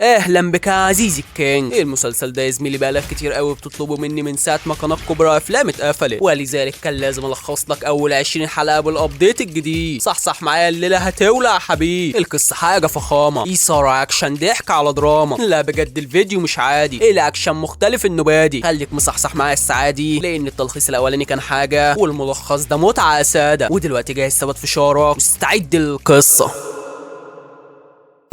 اهلا بك يا عزيزي الكينج. المسلسل ده يا زميلي بقالك كتير قوي بتطلبه مني من ساعة ما قناة كبرى افلام اتقفلت، ولذلك كان لازم الخص لك اول 20 حلقة بال update الجديد. صح صح معايا الليلة هتولع يا حبيبي. القصة حاجة فخامه، اثاره، اكشن، ضحك على دراما. لا بجد الفيديو مش عادي، الاكشن مختلف النبادي. خليك مصحصح معايا الساعة دي لان التلخيص الاولاني كان حاجة والملخص ده متعه يا ساده. ودلوقتي جاهز ثبت في شارك واستعد للقصة.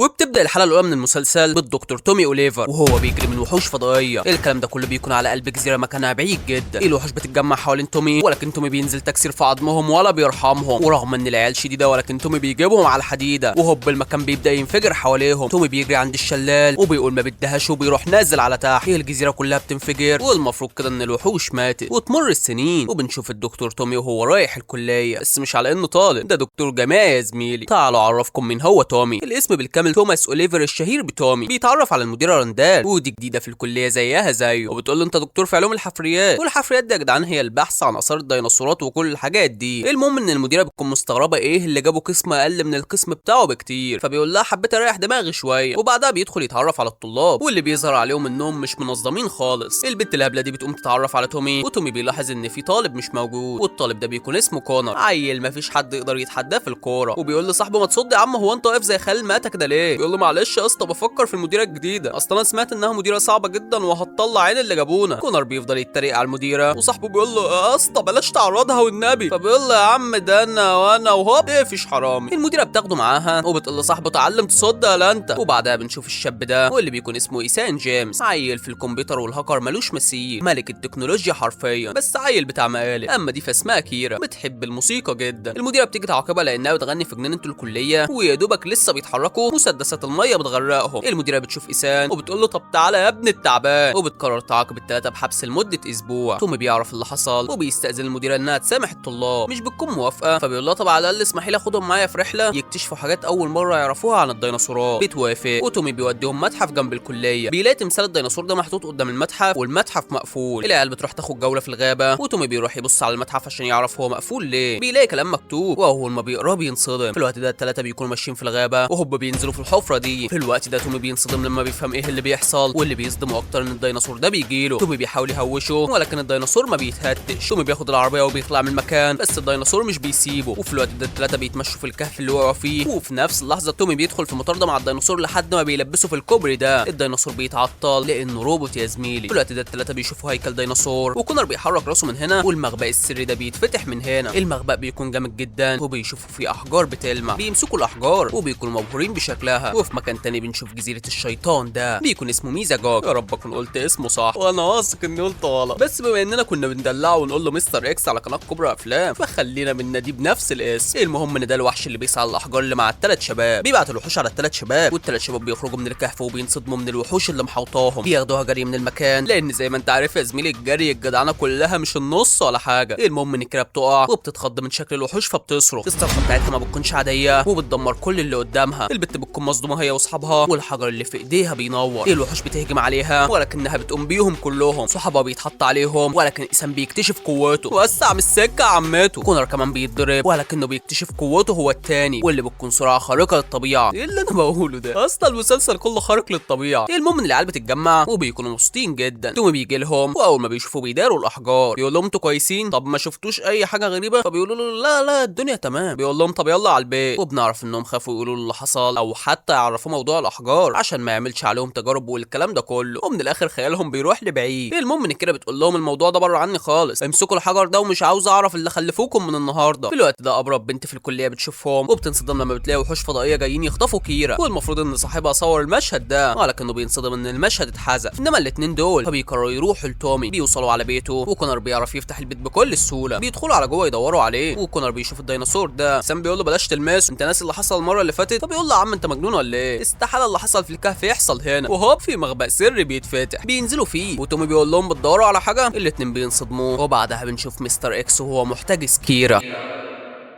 وبتبدا الحلقة الاولى من المسلسل بالدكتور تومي اوليفر وهو بيجري من وحوش فضائية. الكلام ده كله بيكون على قلب جزيرة مكانها بعيد جدا. الوحوش بتتجمع حوالين تومي، ولكن تومي بينزل تكسير في عظمهم ولا بيرحمهم، ورغم ان العيال شديدة ولكن تومي بيجيبهم على الحديدة. وهوب المكان بيبدا ينفجر حواليهم. تومي بيجري عند الشلال وبيقول ما بدهاش وبيروح نازل على تحت. الجزيرة كلها بتنفجر والمفروض كده ان الوحوش ماتت. وتمر السنين وبنشوف الدكتور تومي وهو رايح الكلية، بس مش على انه طالب، ده دكتور جامعي يا زميلي. تعالوا اعرفكم مين هو تومي. الاسم بالكامل توماس اوليفر الشهير بتومي. بيتعرف على المديرة راندال، ودي جديدة في الكلية زيها زيه، وبتقول له انت دكتور في علوم الحفريات، والحفريات دي يا جدعان هي البحث عن اثار الديناصورات وكل الحاجات دي. المهم ان المديرة بتكون مستغربه ايه اللي جابوا قسم اقل من القسم بتاعه بكتير، فبيقول لها حبيت اريح دماغي شوية. وبعدها بيدخل يتعرف على الطلاب واللي بيظهر عليهم انهم مش منظمين خالص. البت الهبلة دي بتقوم تتعرف على تومي، وتومي بيلاحظ ان في طالب مش موجود، والطالب ده بيكون اسمه كونر، عيل مفيش حد يقدر يتحداه في الكورة. وبيقول لصاحبه ما تصد يا عم، هو انت واقف زي خال ماتك ده ليه؟ بيقول له معلش يا اسطى بفكر في المديرة الجديدة، اصل انا سمعت انها مديره صعبة جدا وهتطلع عين اللي جابونا. كونر بيفضل يتريق على المديرة، وصاحبه بيقول له يا اسطى بلاش تعرضها والنبي، فبيقول له يا عم ده انا وانا وهوب اقفش حرامي. المديرة بتاخده معاها وبتقول لصاحبه اتعلم تصد يا انت. وبعدها بنشوف الشاب ده واللي بيكون اسمه ايسان جيمس، عيل في الكمبيوتر والهاكر ملوش مثيل، ملك التكنولوجيا حرفيا، بس عيل بتاع مقالب. اما دي فاسمها كيرا، بتحب الموسيقى جدا. المديرة بتيجي تعاقبها لانها بتغني في جنينة الكلية، ويا دوبك لسه بيتحركوا مسدسات المية بتغرقهم. المديرة بتشوف ايسان وبتقول له طب تعالى يا ابن التعبان، وبتقرر تعاقب الثلاثة بحبس لمدة اسبوع. تومي بيعرف اللي حصل وبيستأذن المديرة انها تسامح الطلاب، مش بتكون موافقة، فبيقول لها طب على الاقل اسمحي لي اخدهم معايا في رحله يكتشفوا حاجات اول مرة يعرفوها عن الديناصورات. بتوافق، وتومي بيوديهم متحف جنب الكلية. بيلاقي تمثال الديناصور ده محطوط قدام المتحف والمتحف مقفول. العيال بتروح تاخد جولة في الغابة، وتومي بيروح يبص على المتحف عشان يعرف هو مقفول ليه. بيلاقي كلام مكتوب، واول ما بيقراه بينصدم. في الوقت ده الثلاثة بيكونوا ماشيين في الغابة وهوب بينزلوا في الحفرة دي. في الوقت ده تومي بينصدم لما بيفهم ايه اللي بيحصل، واللي بيصدمه اكتر ان الديناصور ده بيجيله. تومي بيحاول يهوشه ولكن الديناصور ما بيتهتش. تومي بياخد العربية وبيطلع من المكان، بس الديناصور مش بيسيبه. وفي الوقت ده الثلاثة بيتمشوا في الكهف اللي وقعوا فيه، وفي نفس اللحظة تومي بيدخل في مطاردة مع الديناصور لحد ما بيلبسه في الكوبري ده. الديناصور بيتعطل لانه روبوت يا زميلي. في الوقت ده الثلاثة بيشوفوا هيكل ديناصور، وكونر بيحرك راسه من هنا والمخبأ السري ده بيتفتح من هنا. المخبأ بيكون جامد جدا وبيشوفوا فيه احجار بتلمع، بيمسكوا الاحجار وبيكونوا مبهورين بشكلها. وفي مكان تاني بنشوف جزيرة الشيطان ده، بيكون اسمه ميزاجوج. يا رب اكون قلت اسمه صح، وانا واثق اني قلت غلط، بس بما اننا كنا بندلعه ونقول له مستر اكس على قناة كبرى افلام فخلينا بنناديه بنفس الاسم. المهم ان ده الوحش اللي بيسعى الاحجار اللي مع الثلاث شباب. بيبعت الوحوش على الثلاث شباب، والثلاث شباب بيخرجوا من الكهف وبينصدموا من الوحوش اللي محوطاهم. بياخدوها جري من المكان لان زي ما انت عارف يا زميلي الجري الجدعنه كلها مش النص ولا حاجة. المهم ان الكلاب بتقع وبتتخض من شكل الوحوش فبتصرخ. الصرخة بتاعتها ما بتكونش عادية وبتدمر كل اللي قدامها. البت بتكون مصدومة هي واصحابها، والحجر اللي في ايديها بينور. الوحوش بتهجم عليها ولكنها بتقوم بيهم كلهم. صحابها بيتحط عليهم ولكن إيسان بيكتشف قوته، وسع من السكة عمته. كونر كمان بيتضرب ولكنه بيكتشف قوته هو التاني، واللي بتكون سرعة خارقة للطبيعة. ايه اللي انا بقوله ده؟ اصلا المسلسل كله خارق للطبيعة. المهم ان العيال بتتجمع وبيكونوا مبسوطين جدا. تومي بيجي لهم، واول ما بيشوفوا بيداروا الاحجار. بيقول لهم انتوا كويسين؟ طب ما شفتوش اي حاجة غريبة؟ فبيقولوا له لا لا الدنيا تمام. بيقول لهم طب يلا على البيت. وبنعرف انهم خافوا يقولوا له اللي حصل او حتى يعرفوا موضوع الاحجار عشان ما يعملش عليهم تجارب والكلام ده كله، ومن الاخر خيالهم بيروح لبعيد. المهم ان كده بتقول لهم الموضوع ده بره عني خالص، امسكوا الحجر ده ومش عاوز اعرف اللي خلفوكم من النهارده. في الوقت ده ابرب بنت في الكلية بتشوفهم وبتنصدم لما بتلاقي وحوش فضائية جايين يخطفوا كيرا، والمفروض ان صاحبها صور المشهد ده ولكنه بينصدم ان المشهد اتحذف. انما الاثنين دول فبيقرروا يروحوا لتومي. بيوصلوا على بيته وكونر بيعرف يفتح البيت بكل سهولة. بيدخلوا على جوه يدوروا عليه، وكونر بيشوف الديناصور ده. سام بيقول له بلاش تلمسه، انت ناسي اللي حصل المرة اللي فاتت؟ فبيقول له يا عم انت مجنون ولا ايه؟ استحالة اللي حصل في الكهف يحصل هنا. وهوب في مخبأ سري بيتفتح، بينزلوا فيه، وتومي بيقول لهم بتدوروا على حاجة؟ الاتنين بينصدموا. وبعدها بنشوف مستر اكس وهو محتجز كيرا.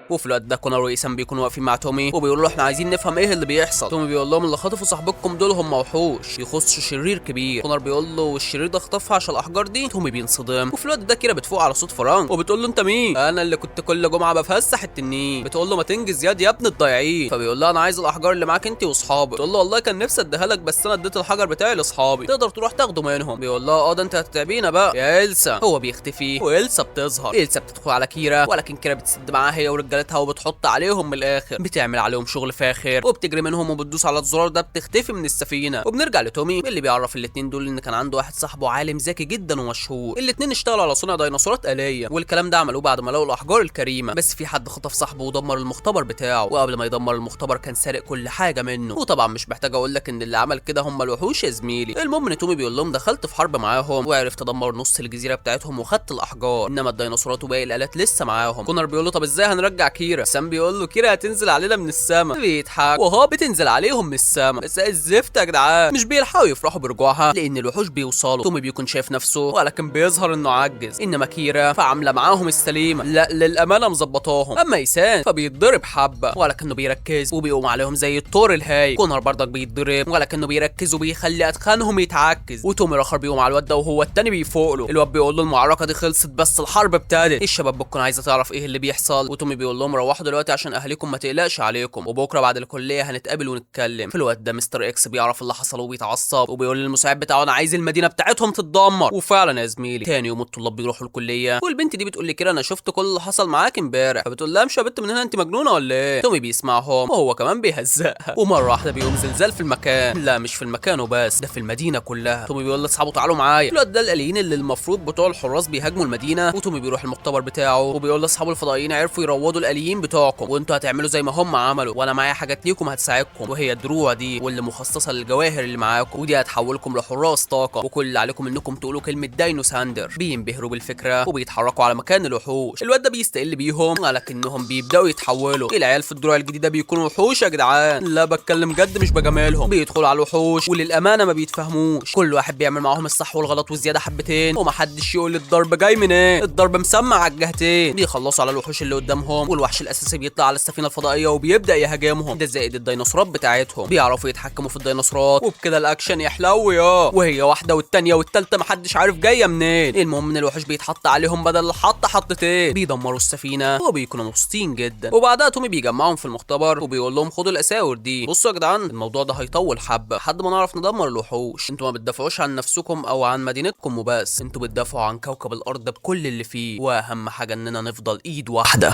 وفي الوقت ده كونر وايسان بيكونوا واقفين مع تومي وبيقولوا له احنا عايزين نفهم ايه اللي بيحصل. تومي بيقول لهم اللي خطفوا صاحبتكم دول هم وحوش يخصوا شرير كبير. كونر بيقول له والشرير ده خطفها عشان الاحجار دي. تومي بينصدم. وفي الوقت ده كيرا بتفوق على صوت فرانك وبتقول له انت مين؟ انا اللي كنت كل جمعه بفسح التنين. بتقول له ما تنجز ياد يا ابن الضايعين. فبيقول لها انا عايز الاحجار اللي معاك انت واصحابك. تقول له والله كان نفسي اديها لك بس انا اديت الحجر بتاعي لاصحابي، تقدر تروح تاخده منهم. بيقول لها اه ده انت هتتعبينا بقى يا إلسا. هو بيختفي وإلسا بتظهر. إلسا بتدخل على كيرا ولكن كيرا بتسد معاها هي ورجالتها وبتحط عليهم من الاخر، بتعمل عليهم شغل فاخر وبتجري منهم وبتدوس على الزرار ده بتختفي من السفينة. وبنرجع لتومي اللي بيعرف الاثنين دول ان كان عنده واحد صاحبه عالم ذكي جدا ومشهور. الاثنين اشتغلوا على صنع ديناصورات آلية، والكلام ده عملوه بعد ما لقوا الاحجار الكريمة، بس في حد خطف صاحبه ودمر المختبر بتاعه، وقبل ما يدمر المختبر كان سارق كل حاجة منه. وطبعا مش محتاج اقول لك ان اللي عمل كده هم الوحوش يا زميلي. المهم ان تومي بيقول لهم دخلت في حرب معاهم وعرفت ادمر نص الجزيرة بتاعتهم وخدت الاحجار، انما الديناصورات وباقي الالات لسه معاهم. كونر بيقول له طب ازاي هنرجع كيرا؟ سام بيقول له كيرا هتنزل علينا من السما. بيضحك وهو بتنزل عليهم من السما. بس الزفت يا جدعان مش بيلحقوا يفرحوا برجوعها لان الوحوش بيوصلوا. تومي بيكون شايف نفسه ولكن بيظهر انه عجز، انما كيرا فعامله معاهم السليمة، لا للامانة مظبطاهم. اما ايسان فبيتضرب حبه ولكنه بيركز وبيقوم عليهم زي الطور الهاي. كونر برضك بيتضرب ولكنه بيركز وبيخلي ادخانهم يتعكز. وتومي الاخر بيقوم على الواد ده وهو التاني بيفوق له. الواد بيقول له المعركة دي خلصت بس الحرب ابتدت. الشباب بتكون عايزه تعرف ايه اللي بيحصل، وتومي بيقول لهم روحوا دلوقتي عشان اهلكم ما تقلقش عليكم، وبكره بعد الكلية هنتقابل ونتكلم. في الوقت ده مستر اكس بيعرف اللي حصل وبيتعصب وبيقول للمساعد بتاعه انا عايز المدينة بتاعتهم تتدمر. وفعلا يا زميلي تاني يوم الطلاب بيروحوا الكلية، والبنت دي بتقول لي كده انا شفت كل اللي حصل معاك امبارح. فبتقول لها امشي يا بنت من هنا انت مجنونة ولا ايه؟ تومي بيسمعهم وهو كمان بيهزقها، ومرة واحدة بيقوم زلزال في المكان. لا مش في المكان وبس، ده في المدينة كلها. تومي بيقول لاصحابه تعالوا معايا. الوقت ده الاليين اللي المفروض بتوع الحراس بيهاجموا المدينة، وتومي بيروح المختبر بتاعه وبيقول لاصحابه الفضائيين عرفوا يروضوا الاليين بتوعكم وانتوا هتعملوا زي ما هم عملوا، وانا معايا حاجات ليكم هتساعدكم، وهي الدروع دي واللي مخصصة للجواهر اللي معاكم، ودي هتحولكم لحراس طاقة، وكل اللي عليكم انكم تقولوا كلمة داينو ساندر. بينبهروا بالفكرة وبيتحركوا على مكان الوحوش. الواد ده بيستقل بيهم ولكنهم بيبداوا يتحولوا. العيال في الدروع الجديدة بيكونوا وحوش يا جدعان، لا بتكلم جد مش بجاملهم. بيدخلوا على الوحوش وللامانة ما بيتفهموش، كل واحد بيعمل معاهم الصح والغلط والزيادة حبتين، ومحدش يقول الضرب جاي منين، إيه؟ الضرب مسمع على الجهتين. بيخلصوا على الوحوش اللي قدامهم، والوحش الاساسي بيطلع على السفينة الفضائية وبيبدا يهاجمهم، ده زائد الديناصورات بتاعتهم بيعرفوا يتحكموا في الديناصورات، وبكده الاكشن يحلو يا وهي واحدة والتانية والتالتة محدش عارف جاية منين. المهم ان الوحوش بيتحط عليهم بدل الحط حطتين، بيدمروا السفينة وبيكونوا مبسوطين جدا. وبعدها تومي بيجمعهم في المختبر وبيقول لهم خدوا الاساور دي، بصوا يا جدعان الموضوع ده هيطول حبه لحد ما نعرف ندمر الوحوش، انتوا ما بتدافعوش عن نفسكم او عن مدينتكم وبس، انتوا بتدافعوا عن كوكب الارض بكل اللي فيه، واهم حاجة اننا نفضل ايد واحدة.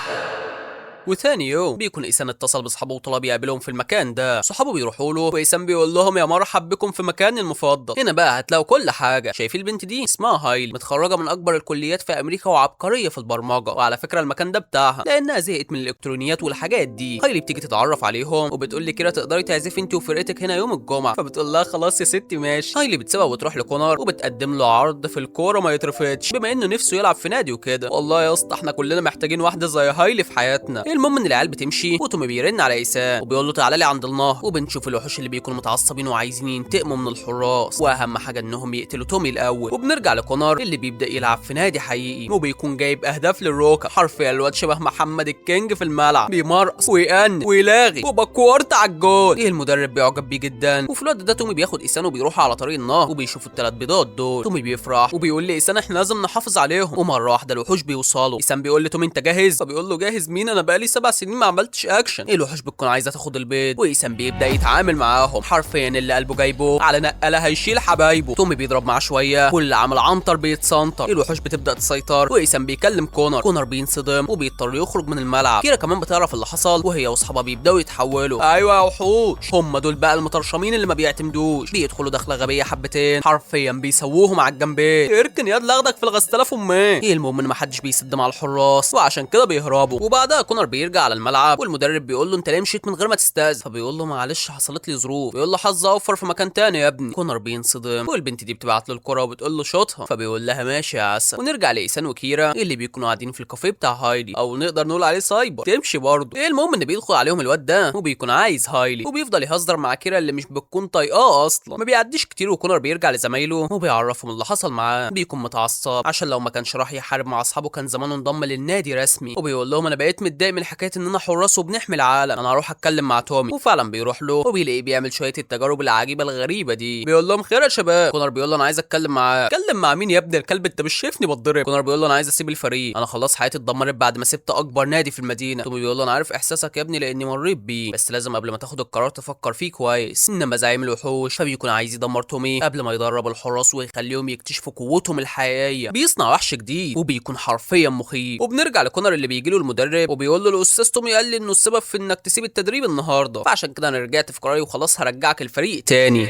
وثاني يوم بيكون ايسان اتصل باصحابه وطلب يقابلهم في المكان ده. صحابه بيروحوا له وايسان بيقول لهم يا مرحب بكم في مكاني المفضل، هنا بقى هتلاقوا كل حاجة. شايفين البنت دي اسمها هايلي، متخرجة من اكبر الكليات في امريكا وعبقريه في البرمجة، وعلى فكرة المكان ده بتاعها لانها زهقت من الالكترونيات والحاجات دي. هايلي بتيجي تتعرف عليهم وبتقول لي كده تقدري تعزفي انت وفرقتك هنا يوم الجمعة، فبتقول لها خلاص يا ستي ماشي. هايلي بتسيبها وتروح لكونر وبتقدم له عرض في الكورة ما يترفضش بما انه نفسه يلعب في نادي وكده. والله يا اسطى احنا كلنا محتاجين واحدة زي هايلي في حياتنا. المهم ان العيال بتمشي وتومي بيرن على ايسان وبيقول له تعالى لي عند النهر، وبنشوف الوحوش اللي بيكونوا متعصبين وعايزين ينتقموا من الحراس، واهم حاجة انهم يقتلوا تومي الاول. وبنرجع لكونر اللي بيبدا يلعب في نادي حقيقي وبيكون جايب اهداف للروكا، حرفيا الواد شبه محمد الكينج في الملعب، بيمرقص ويأن ويلاغي و backward على الجول. ايه المدرب بيعجب بيه جدا. وفي الوقت ده تومي بياخد ايسان وبيروحوا على طريق النهر وبيشوفوا الثلاث بيضات دول. تومي بيفرح وبيقول لايسان احنا لازم نحافظ عليهم. ومرة واحدة الوحوش بيوصلوا. ايسان بيقول لتومي انت جاهز؟ فبيقول له جاهز مين، انا بقالي 7 سنين ما عملتش اكشن. الوحوش بتكون عايزه تاخد البيض، وايسان بيبدا يتعامل معاهم، حرفيا اللي قلبه جايبه على نقله هيشيل حبايبه. تومي بيضرب معاه شوية واللي عمل عنتر بيتسنتر، الوحوش بتبدا تسيطر، وايسان بيكلم كونر. كونر بينصدم وبيضطر يخرج من الملعب. كيرا كمان بتعرف اللي حصل وهي واصحابها بيبداوا يتحولوا. ايوه يا وحوش، هم دول بقى المطرشمين اللي ما بيعتمدوش، بيدخلوا دخله غبية حبتين، حرفيا بيسووهم على الجنبين، اركن ياد لاخدك في الغسالة في امين. المهم ان محدش بيسد مع الحراس وعشان كده بيهربوا. وبعدها كونر بيرجع على الملعب والمدرب بيقول له انت ليه مشيت من غير ما تستأذن؟ فبيقول له معلش حصلت لي ظروف. بيقول له حظ اوفر في مكان تاني يا ابني. كونر بينصدم والبنت دي بتبعت له الكره وبتقول له شوطها، فبيقول لها ماشي يا عسل. ونرجع لايسان وكيرا اللي بيكونوا قاعدين في الكافيه بتاع هايلي، او نقدر نقول عليه سايبر، تمشي برضه. المهم ان بيدخل عليهم الواد ده وبيكون عايز هايلي، وبيفضل يهزر مع كيرا اللي مش بتكون طايقاه اصلا. ما بيعديش كتير وكونر بيرجع لزمايله وبيعرفهم اللي حصل معاه. بيكون متعصب عشان لو ما كانش راح يحارب مع اصحابه كان زمانه انضم للنادي رسمي، وبيقول لهم انا بقيت متضايق من من حكاية اننا حراس وبنحمي العالم، انا هروح اتكلم مع تومي. وفعلا بيروح له وبيلاقيه بيعمل شوية التجارب العجيبة الغريبة دي. بيقول لهم خير يا شباب. كونر بيقول له انا عايز اتكلم معاك. اتكلم مع مين يا ابن الكلب، انت مش شايفني بتضرب؟ كونر بيقول له انا عايز اسيب الفريق، انا خلاص حياتي اتدمرت بعد ما سبت اكبر نادي في المدينة. تومي بيقول له انا عارف احساسك يا ابني لاني مريت بيه، بس لازم قبل ما تاخد القرار تفكر فيه كويس. انما زعيم الوحوش فبيكون عايز يدمر تومي قبل ما يدرب الحراس ويخليهم يكتشفوا قوتهم الحقيقية. بيصنع وحش جديد وبيكون حرفيا مخيف. وبنرجع لكونر اللي بيجي له المدرب وبيقول له الاستاذ تومي قال لي انه السبب في انك تسيب التدريب النهارده، فعشان كده انا رجعت في قراري وخلاص هرجعك الفريق تاني.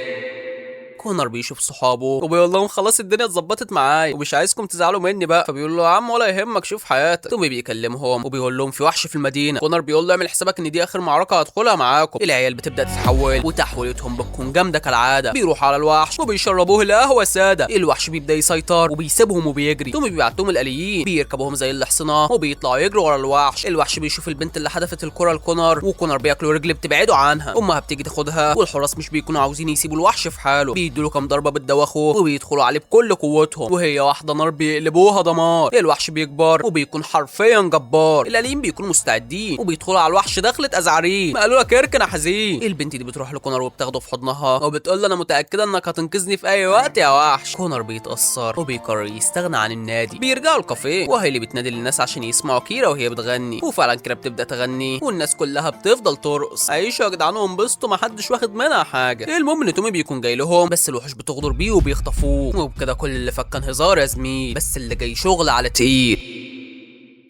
كونر بيشوف صحابه وبيقول لهم خلاص الدنيا اتظبطت معايا ومش عايزكم تزعلوا مني بقى. فبيقول له يا عم ولا يهمك شوف حياتك. تومي بيكلمهم وبيقول لهم في وحش في المدينة. كونر بيقول له اعمل حسابك ان دي اخر معركة هدخلها معاكم. العيال بتبدا تتحول وتحويلتهم بتكون جامدة كالعادة. بيروحوا على الوحش وبيشربوه القهوة ساده. الوحش بيبدا يسيطر وبيسيبهم وبيجري. تومي بيبعت لهم الاليين بيركبوهم زي الحصنه وبيطلعوا يجروا ورا الوحش. الوحش بيشوف البنت اللي حدفت الكره لكونر وكونر بياكلوا رجل بتبعده عنها. امها بتيجي تاخدها والحراس مش بيكونوا عاوزين يسيبوا الوحش في حاله، بيدوا له كام ضربه بتدوخه وبيدخلوا عليه بكل قوتهم، وهي واحدة نار بيقلبوها دمار. الوحش بيكبر وبيكون حرفيا جبار. الاليين بيكونوا مستعدين وبيدخلوا على الوحش دخلة ازعرين، ما قالوا لك اركن يا حزين. البنت دي بتروح لكونر وبتاخده في حضنها وبتقول له انا متاكدة انك هتنقذني في اي وقت يا وحش. كونر بيتاثر وبيقرر يستغنى عن النادي. بيرجعوا الكافيه وهيلي بتنادي للناس عشان يسمعوا كيرا وهي بتغني، وفعلا كيرا بتبدا تغني والناس كلها بتفضل ترقص. عيشوا يا جدعان وانبسطوا، محدش واخد منها حاجة. المهم ان تومي بيكون جاي لهم بس الوحوش بتغدر بيه وبيخطفوه، وبكده كل اللي فات كان هزار يا زميل، بس اللي جاي شغل على تقيل.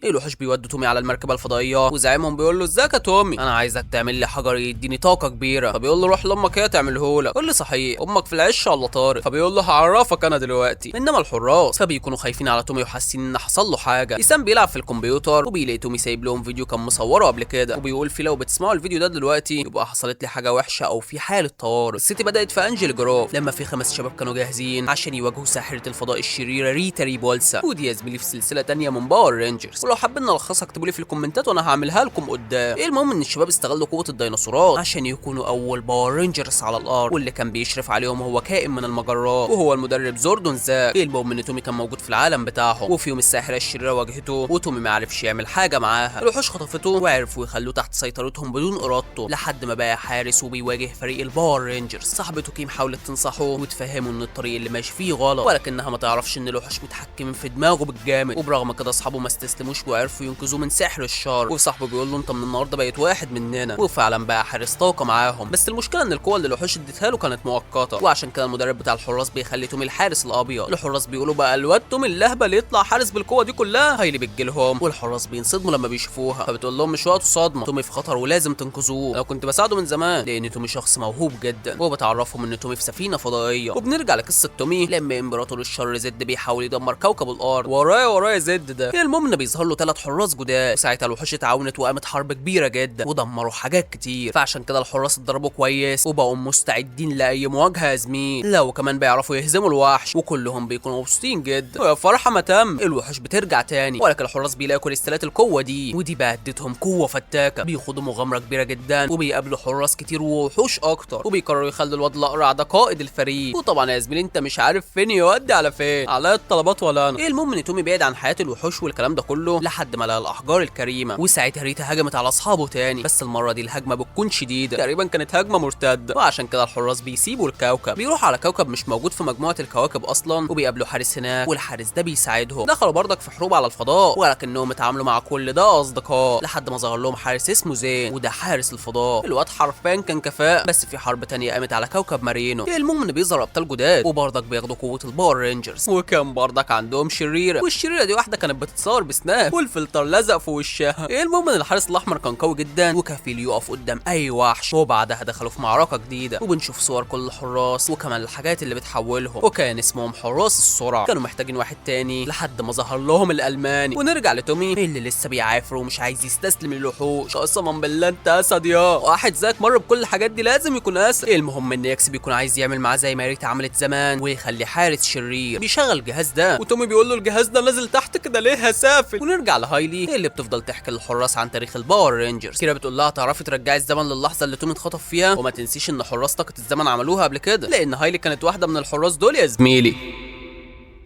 الوحوش بيودوا تومي على المركبة الفضائية وزعيمهم بيقول له ازيك يا تومي، انا عايزك تعمل لي حجر يديني طاقة كبيرة. فبيقول له روح لامك هي تعمله لك. قول لي صحيح امك في العش ولا طارق؟ فبيقول له هعرفك انا دلوقتي. انما الحراس فبيكونوا خايفين على تومي وحاسين ان حصل له حاجة. ايسان بيلعب في الكمبيوتر وبيلاقي تومي سايب لهم فيديو كان مصوره قبل كده، وبيقول فيه لو بتسمعوا الفيديو ده دلوقتي يبقى حصلت لي حاجة وحشة او في حاله طوارئ. الست بدات في انجل جروف لما في 5 شباب كانوا جاهزين عشان يواجهوا ساحرة الفضاء الشريرة ريتا ريبولسا، ودي يا زميلي في سلسلة تانية من Power Rangers. ولو حابين نلخصها اكتبوا لي في الكومنتات وانا هعملها لكم قدام. المهم ان الشباب استغلوا قوة الديناصورات عشان يكونوا اول Power Rangers على الارض، واللي كان بيشرف عليهم هو كائن من المجرات وهو المدرب زوردون زاك. المهم ان تومي كان موجود في العالم بتاعهم، وفي يوم الساحرة الشريرة واجهته وتومي ما عرفش يعمل حاجة معاها. الوحوش خطفته وعرفوا يخلوه تحت سيطرتهم بدون ارادته لحد ما بقى حارس وبيواجه فريق ال Power Rangers. صاحبته كيم حاولت تنصحه وتفهمه ان الطريق اللي ماشي فيه غلط، ولكنها ما تعرفش ان الوحوش متحكمين في دماغه بالجامد. وبرغم كده اصحابه ما استسلموش وعرفوا ينقذوه من سحر الشر، وصاحبه بيقول له انت من النهارده بقيت واحد مننا، وفعلا بقى حارس طاقة معاهم. بس المشكلة ان القوة اللي الوحوش اديتها له كانت مؤقتة، وعشان كده المدرب بتاع الحراس بيخلي تومي الحارس الابيض. الحراس بيقولوا بقى الواد تومي اللهبه اللي يطلع حارس بالقوة دي كلها. هايلي بتجيلهم والحراس بينصدموا لما بيشوفوها، فبتقول لهم مش وقت صدمة، تومي في خطر ولازم تنقذوه، انا كنت بساعده من زمان لان تومي شخص موهوب جدا. وبتعرفهم ان تومي في سفينة فضائية. وبنرجع لقصة تومي لما امبراطور الشر زد بيحاول يدمر كوكب الارض. ورايا زد ده. المهم ان بيظهر له 3 حراس جداد، وساعتها الوحوش اتعاونت وقامت حرب كبيرة جدا ودمروا حاجات كتير، فعشان كده الحراس اتضربوا كويس وبقوا مستعدين لاي مواجهة يا زميل. لا وكمان بيعرفوا يهزموا الوحش وكلهم بيكونوا مبسوطين جدا. ويا فرحه ما تم، الوحوش بترجع تاني، ولكن الحراس بيلاقوا كريستالات القوة دي، ودي بقى اديتهم قوة فتاكة. بيخوضوا مغامرة كبيرة جدا وبيقابلوا حراس كتير ووحوش اكتر، وبيقرروا يخلوا الواد الاقرع ده قائد الفريق. وطبعا يا زميلي انت مش عارف فين يودي على فين، على الطلبات ولا انا. المهم ان تومي بعيد عن حياة الوحوش والكلام ده كله لحد ما لقى الاحجار الكريمة، وساعتها ريتا هجمت على اصحابه تاني، بس المرة دي الهجمة بتكون شديدة، تقريبا كانت هجمة مرتدة، وعشان كده الحراس بيسيبوا الكوكب، بيروحوا على كوكب مش موجود في مجموعة الكواكب اصلا، وبيقابلوا حارس هناك والحارس ده بيساعدهم. دخلوا برضك في حروب على الفضاء، ولكنهم اتعاملوا مع كل ده اصدقاء لحد ما ظهر لهم حارس اسمه زين، وده حارس الفضاء. الواد حرفيا كان كفاءة، بس في حرب تانية قامت على كوكب مارينو. المهم ان بيظهر ابطال جداد وبرضك بياخدوا قوة ال Power Rangers، وكان برضك عندهم شريرة، والشريره دي واحدة كانت بتتصور بسناب والفلتر لزق في وشها. المهم ان الحارس الاحمر كان قوي جدا وكفيل يقف قدام اي وحش، وبعدها دخلوا في معركة جديدة، وبنشوف صور كل الحراس وكمان الحاجات اللي بتحولهم، وكان اسمهم حراس السرعة. كانوا محتاجين واحد تاني لحد ما ظهر لهم الالماني. ونرجع لتومي اللي لسه بيعافر ومش عايز يستسلم للوحوش. قسما بالله انت اسد يا واحد زيك مر بكل الحاجات دي لازم يكون اسد. المهم ان ياكس بيكون عايز يعمل معاه زي ما ريتا عملت زمان ويخلي حارس شرير بيشغل الجهاز ده، وتومي بيقول له الجهاز ده نازل تحت كده ليه يا سافل. ونرجع لهايلي اللي بتفضل تحكي للحراس عن تاريخ ال Power Rangers. كيرا بتقول لها تعرفي ترجعي الزمن للحظة اللي تومي اتخطف فيها، وما تنسيش ان حراس طاقة الزمن عملوها قبل كده، لان هايلي كانت واحدة من الحراس دول يا زميلي.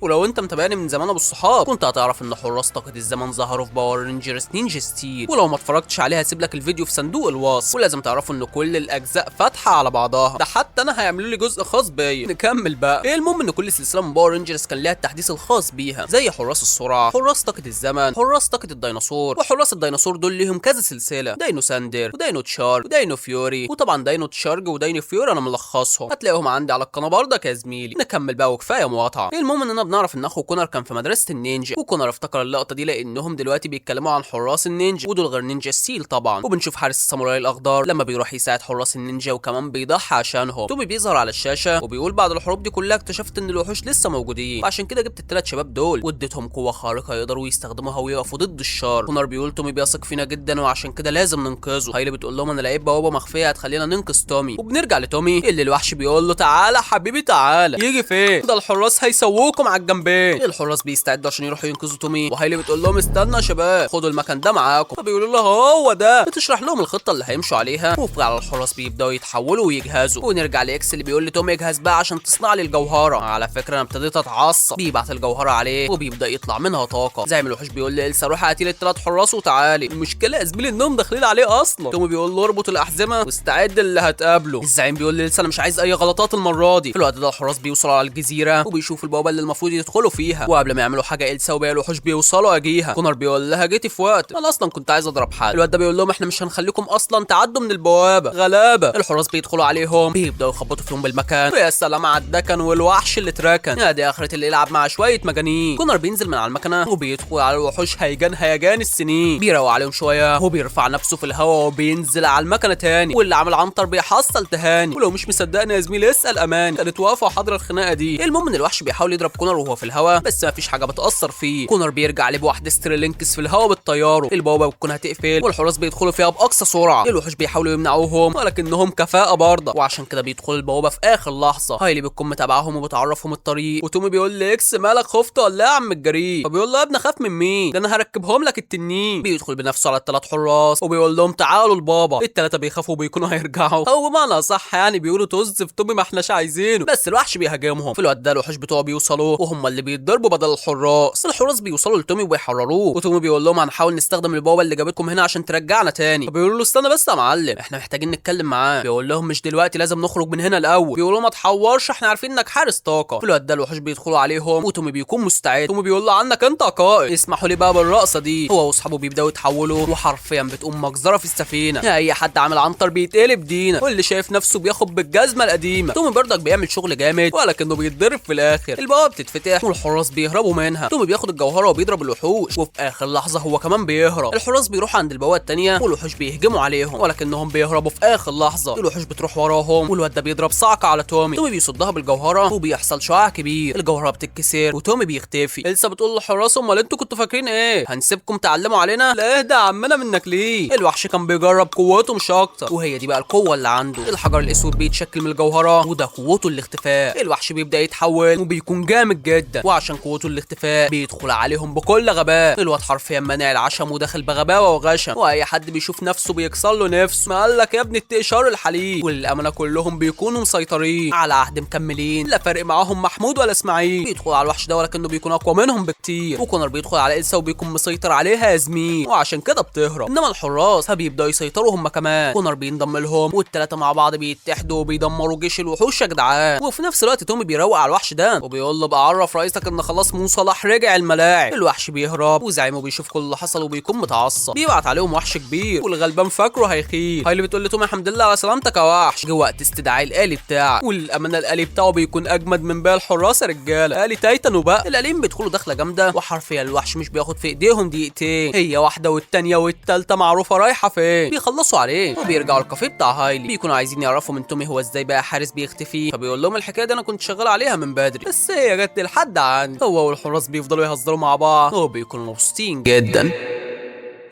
ولو انت متابعني من زمان ابو الصحاب كنت هتعرف ان حراس طاقة الزمن ظهروا في Power Rangers Ninja Steel، ولو ما اتفرجتش عليها هسيب لك الفيديو في صندوق الوصف. ولازم تعرفوا ان كل الاجزاء فاتحة على بعضها، ده حتى انا هيعملوا لي جزء خاص بيا. نكمل بقى. ايه المهم ان كل سلسلة من Power Rangers كان ليها التحديث الخاص بيها، زي حراس السرعة، حراس طاقة الزمن، حراس طاقة الديناصور. وحراس الديناصور دول ليهم كذا سلسلة، Dino Thunder و Dino Charge و Dino Fury. وطبعا Dino Charge و Dino Fury انا ملخصهم، هتلاقيهم عندي على القناة برضك يا زميلي. نكمل بقى وكفاية مقاطعه. المهم اننا بنعرف ان اخو كونر كان في مدرسه النينجا، وكونر افتكر اللقطة دي لانهم دلوقتي بيتكلموا عن حراس النينجا، ودول غير Ninja Steel طبعا. وبنشوف حارس الساموراي الاخضر لما بيروح يساعد حراس النينجا وكمان بيضحي عشانهم. تومي بيظهر على الشاشة وبيقول بعد الحروب دي كلها اكتشفت ان الوحوش لسه موجودين، وعشان كده جبت الثلاث شباب دول واديتهم قوة خارقة يقدروا يستخدموها ويقفوا ضد الشر. كونر بيقول تومي بيثق فينا جدا وعشان كده لازم ننقذه. هايلي بتقول لهم انا لقيت بوابه مخفية هتخلينا ننقذ تومي. وبنرجع لتومي اللي الوحش بيقول له تعالى حبيبي تعالى، يجي فين ده الحراس هيسووكم على الجنبين. الحراس بيستعدوا عشان يروحوا ينقذوا تومي، وهايلي بتقول لهم استنى يا شباب خدوا المكان ده معاكم، فبيقولوا له هو ده. بتشرح لهم الخطة اللي هيمشوا عليها، وفعلا الحراس بيبداوا يتحولوا ويجهزوا. ونرجع لاكس اللي بيقول لتومي اجهز بقى عشان تصنع لي الجوهرة. على فكرة انا ابتديت اتعصب. بيبعت الجوهرة عليه وبيبدا يطلع منها طاقة. زي ما الوحوش بيقول لإلسا روحي هاتي لي الثلاث حراس وتعالي. المشكلة يا زميلي انهم داخلين عليه اصلا. تومي بيقول له اربط الاحزمه واستعد اللي هتقابله. الزعيم بيقول لإلسا انا مش عايز اي غلطات المرة دي. في الوقت ده الحراس بيوصلوا على الجزيرة وبيشوفوا البوابة اللي المفروض يدخلوا فيها، وقبل ما يعملوا حاجة إلسا وباقي الوحوش بيوصلوا اجيها. كونر بيقول لها جيتي في وقت انا اصلا كنت عايز اضرب حد. الواد ده بيقول لهم احنا مش هنخليكم اصلا تعدوا من البوابة، غلابة. الحراس بيدخلوا عليهم بيبداوا يخبطوا فيهم بالمكان، ويا سلام على الدكن والوحش اللي اتركن. يا دي اخره اللي يلعب مع شوية مجانين. كونر بينزل من على المكنه وبيدخل على الوحوش هيجان هيجان السنين، بيروق عليهم شوية وبيرفع نفسه في الهواء وبينزل على المكنه تاني، واللي عامل عنتر بيحصل تهاني. ولو مش مصدقني يا زميلي اسال امان، كانت واقفة وحاضره الخناقة دي. المهم ان الوحش بيحاول يضرب كونر وهو في الهواء، بس مفيش حاجة بتاثر فيه. كونر بيرجع عليه بواحدة ستريلينكس في الهواء بتطيره، البوابة بتكون هتقفل والحراس بيدخلوا فيها باقصى سرعة. الوحوش بيحاولوا يمنعوهم ولكنهم كفاءة برضه، وعشان كده بيدخلوا البوابة في اخر لحظة. هايلي بتكون متابعاهم وبتعرفهم الطريق، وتومي بيقول لاكس مالك خفت ولا يا عم الجريء؟ فبيقول له يا ابني خاف من مين؟ ده انا هركبهم لك التنين. بيدخل بنفسه على الثلاث حراس وبيقول لهم تعالوا لبابا. الثلاثة بيخافوا وبيكونوا هيرجعوا، او بمعنى صح يعني بيقولوا طز في تومي ما احناش عايزينه، بس الوحش بيهاجمهم. في الوقت ده الوحوش بتوعه بيوصلوا وهم اللي بيتضربوا بدل الحراس. الحراس بيوصلوا لتومي وبيحرروه، وتومي بيقول لهم هنحاول نستخدم البوابة اللي جابتكم هنا عشان ترجعنا تاني. فبيقولوا له استنى بس يا معلم احنا محتاجين نتكلم معاه. بيقول لهم مش دلوقتي لازم نخرج من هنا الاول. بيقولوا ما تحورش احنا عارفين انك حارس طاقة. في الوقت ده الوحوش بيدخلوا عليهم وتومي بيكون مستعد. تومي بيقول له عنك انت يا قائد، اسمحوا لي بقى بالرقصه دي. هو واصحابه بيبداوا يتحولوا وحرفيا بتقوم مجزرة في السفينة، اي حد عامل عنتر بيتقلب دينا، واللي شايف نفسه بياخد بالجزمه القديمة. تومي برضك بيعمل شغل جامد ولكنه بيتضرب في الاخر. البوابة بتتفتح والحراس بيهربوا منها. تومي بياخد الجوهرة وبيضرب الوحوش، وفي اخر لحظة هو كمان بيهرب. الحراس بيروحوا عند البوابة الثانية والوحوش بيهجموا عليهم ولكنهم بيهربوا في اخر لحظة. الوحوش بتروح وراهم والواد ده بيضرب صعقه على تومي. تومي بيصدها بالجوهره وبيحصل شعاع كبير، الجوهرة بتتكسر وتومي بيختفي. إلسا بتقول للحراس امال انتوا كنتوا فاكرين ايه؟ هنسيبكم تعلموا علينا؟ لا اهدى يا عمنا منك ليه؟ الوحش كان بيجرب قوته مش اكتر، وهي دي بقى القوة اللي عنده. الحجر الاسود بيتشكل من الجوهرة وده قوته الاختفاء. الوحش بيبدا يتحول وبيكون جامد جدا، وعشان قوته الاختفاء بيدخل عليهم بكل غباء. الواد حرفيا منع العشم ودخل بغباوه وغشم، واي حد بيشوف نفسه بيكسر له نفسه. ما قال لك يا ابني اتقي شر الحليب. وللامانة كلهم بيكونوا مسيطرين على عهد مكملين، لا فرق معاهم محمود ولا اسماعيل. بيدخل على الوحش ده ولكنه بيكون اقوى منهم بكتير. وكونر بيدخل على إلسا وبيكون مسيطر عليها يا زميل، وعشان كده بتهرب. انما الحراس فبيبداوا يسيطروا هم كمان. كونر بينضم لهم والثلاثة مع بعض بيتحدوا وبيدمروا جيش الوحوش يا جدعان. وفي نفس الوقت تومي بيروق على الوحش ده وبيقول له بقى عرف رئيسك ان خلاص مو صلاح رجع الملاعب. الوحش بيهرب وزعيمه بيشوف كل اللي حصل وبيكون متعصب. بيبعت عليهم وحش كبير والغلبان فاكره هيخيل. هايلي بتقول لتومي الحمد لله على سلامتك يا وحش، جه وقت استدعاء الالي بتاعك. وللامانة الالي بتاعه بيكون اجمد من باقي الحراس يا رجاله، الي تايتن. وبقى الاليين بيدخلوا دخله جامدة وحرفيا الوحش مش بياخد في ايديهم دقيقتين، هي واحدة والتانية والتالتة معروفة رايحة فين. بيخلصوا عليه وبيرجعوا الكافيه بتاع هايلي. بيكونوا عايزين يعرفوا من تومي هو ازاي بقى حارس بيختفي، فبيقول لهم الحكاية دي انا كنت شغال عليها من بدري بس هي جت لحد عندي. هو والحراس بيفضلوا يهزروا مع بعض وبيكونوا مبسوطين جدا.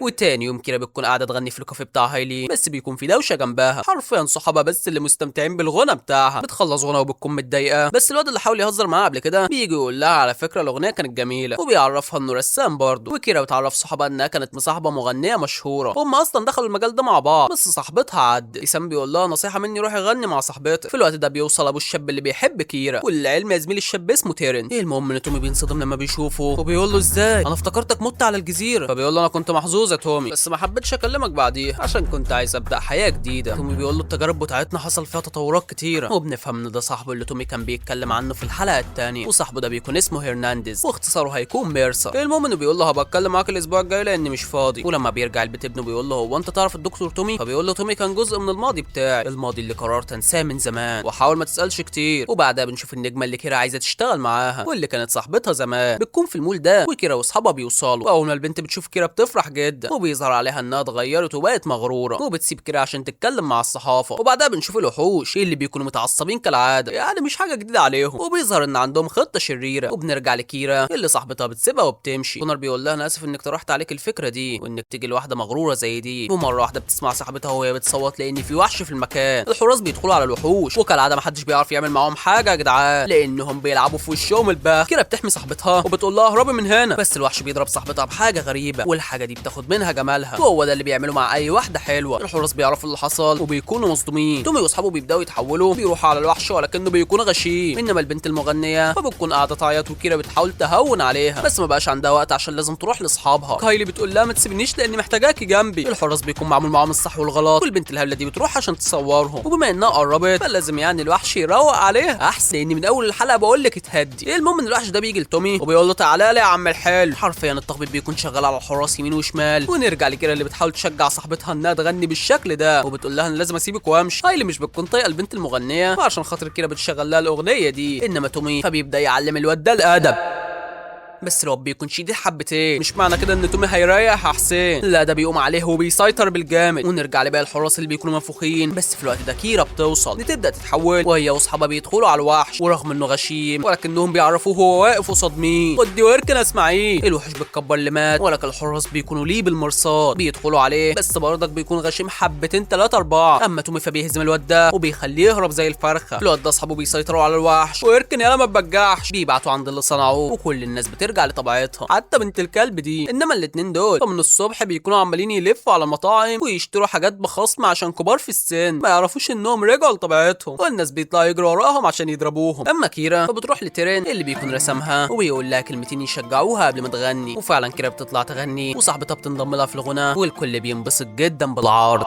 وتاني يوم كيرا بتكون قاعدة تغني في الكافيه بتاع هايلي، بس بيكون في دوشه جنبها، حرفيا صحابها بس اللي مستمتعين بالغنى بتاعها. بتخلص غنى وبتكون متضايقة، بس الواد اللي حاول يهزر معاها قبل كده بيجي يقول لها على فكرة الاغنية كانت جميلة، وبيعرفها انه رسام برضه. وكيرا بتعرف صحابها انها كانت مصاحبه مغنيه مشهورة، هم اصلا دخلوا المجال ده مع بعض، بس صاحبتها عدت. إيسان بيقول لها نصيحة مني روحي غني مع صاحبتك. في الوقت ده بيوصل ابو الشاب اللي بيحب كيرا، والعلم يا زميلي الشاب اسمه تيرن. المهم ان تومي بينصدم لما بيشوفه وبيقول له ازاي انا افتكرتك مت على الجزيرة، فبيقول له انا كنت محظوظ يا تومي، بس ما حبيتش اكلمك بعديها عشان كنت عايز ابدا حياة جديدة. تومي بيقول له التجارب بتاعتنا حصل فيها تطورات كتيرة، وبنفهم ان ده صاحبه اللي تومي كان بيتكلم عنه في الحلقة الثانية، وصاحبه ده بيكون اسمه هرنانديز واختصاره هيكون ميرسا. المهم انه بيقول له هبقى اتكلم معاك الاسبوع الجاي لاني مش فاضي. ولما بيرجع البيت ابنه بيقول له هو انت تعرف الدكتور تومي؟ فبيقول له تومي كان جزء من الماضي بتاعي، الماضي اللي قررت انساه من زمان، وحاول ما تسالش كتير. وبعدها بنشوف النجمة اللي كيرا عايزه تشتغل معاها واللي كانت صاحبتها زمان، بتكون في المول ده، وكيرا واصحابها بيوصلوا. واول ما البنت بتشوف كيرا بتفرح جدا، وبيظهر عليها انها اتغيرت وبقت مغروره، وبتسيب كيرا عشان تتكلم مع الصحافة. وبعدها بنشوف الوحوش اللي بيكونوا متعصبين كالعادة، يعني مش حاجة جديدة عليهم، وبيظهر ان عندهم خطه شريرة. وبنرجع لكيرا اللي صاحبتها بتسيبها وبتمشي. كونر بيقول لها انا اسف انك طرحت عليك الفكرة دي وانك تيجي لواحدة مغروره زي دي. ومرة واحدة بتسمع صاحبتها وهي بتصوت لان في وحش في المكان. الحراس بيدخلوا على الوحوش، وكالعادة محدش بيعرف يعمل معاهم حاجة يا جدعان لانهم بيلعبوا في وشهم الباخ. كيرا بتحمي صاحبتها وبتقول لها اهربي من هنا، بس الوحش بيضرب صاحبتها بحاجة غريبة، والحاجة دي بتاخد منها جمالها، وهو ده اللي بيعمله مع اي واحدة حلوة. الحراس بيعرفوا اللي حصل وبيكونوا مصدومين. تومي واصحابه بيبداوا يتحولوا، بيروحوا على الوحش ولكنه بيكون غشيم. انما البنت المغنية فبتكون قاعدة تعيط، وكيرا بتحاول تهون عليها، بس ما بقاش عندها وقت عشان لازم تروح لاصحابها. كايلي بتقول لها ما تسيبنيش لاني محتاجاكي جنبي. الحراس بيكون معمول معاهم الصح والغلط، والبنت الهبلة دي بتروح عشان تصورهم، وبما انها قربت فلازم يعني الوحش يروق عليها احسن، لاني من اول الحلقة بقول لك اتهدي. المهم ان الوحش ده بيجي لتومي وبيقول له تعالى لي يا عم الحلو. حرفيا التخبيط بيكون شغال على الحراس يمين وشمال. ونرجع لكيرا اللي بتحاول تشجع صاحبتها انها تغني بالشكل ده، وبتقول لها انا لازم اسيبك وامشي. هايلي مش بتكون طايقة البنت المغنية، وعشان خاطر كيرا بتشغل لها الاغنية دي. انما تومي فبيبدا يعلم الواد ده الادب، بس الواد بيكون شديد حبتين. مش معنى كده ان تومي هيريح يا حسين، لا ده بيقوم عليه وبيسيطر بالجامد. ونرجع لباقي الحراس اللي بيكونوا منفوخين، بس في الوقت ده كيرا بتوصل بتبدا تتحول، وهي واصحابها بيدخلوا على الوحش، ورغم انه غشيم ولكنهم بيعرفوه هو واقف قصاد مين. خدي واركن اسمعيه. الوحش بتكبر اللي مات، ولكن الحراس بيكونوا ليه بالمرصاد، بيدخلوا عليه بس برضك بيكون غشيم حبتين ثلاثة أربعة. اما تومي فبيهزم الواد ده وبيخليه يهرب زي الفرخه. الواد ده اصحابه بيسيطروا على الوحش، واركن يالا ما تبجحش، بيبعتوا عند اللي صنعوه، وكل الناس بترجع لطبيعتها حتى بنت الكلب دي. انما الاتنين دول فمن الصبح بيكونوا عمالين يلفوا على المطاعم ويشتروا حاجات بخصم عشان كبار في السن ما يعرفوش انهم رجعوا لطبيعتهم، والناس بيطلعوا يجروا وراهم عشان يضربوهم. اما كيرا فبتروح لتيرين اللي بيكون رسمها وبيقول لها كلمتين يشجعوها قبل ما تغني، وفعلا كيرا بتطلع تغني وصاحبتها بتنضم لها في الغناء، والكل بينبسط جدا بالعرض.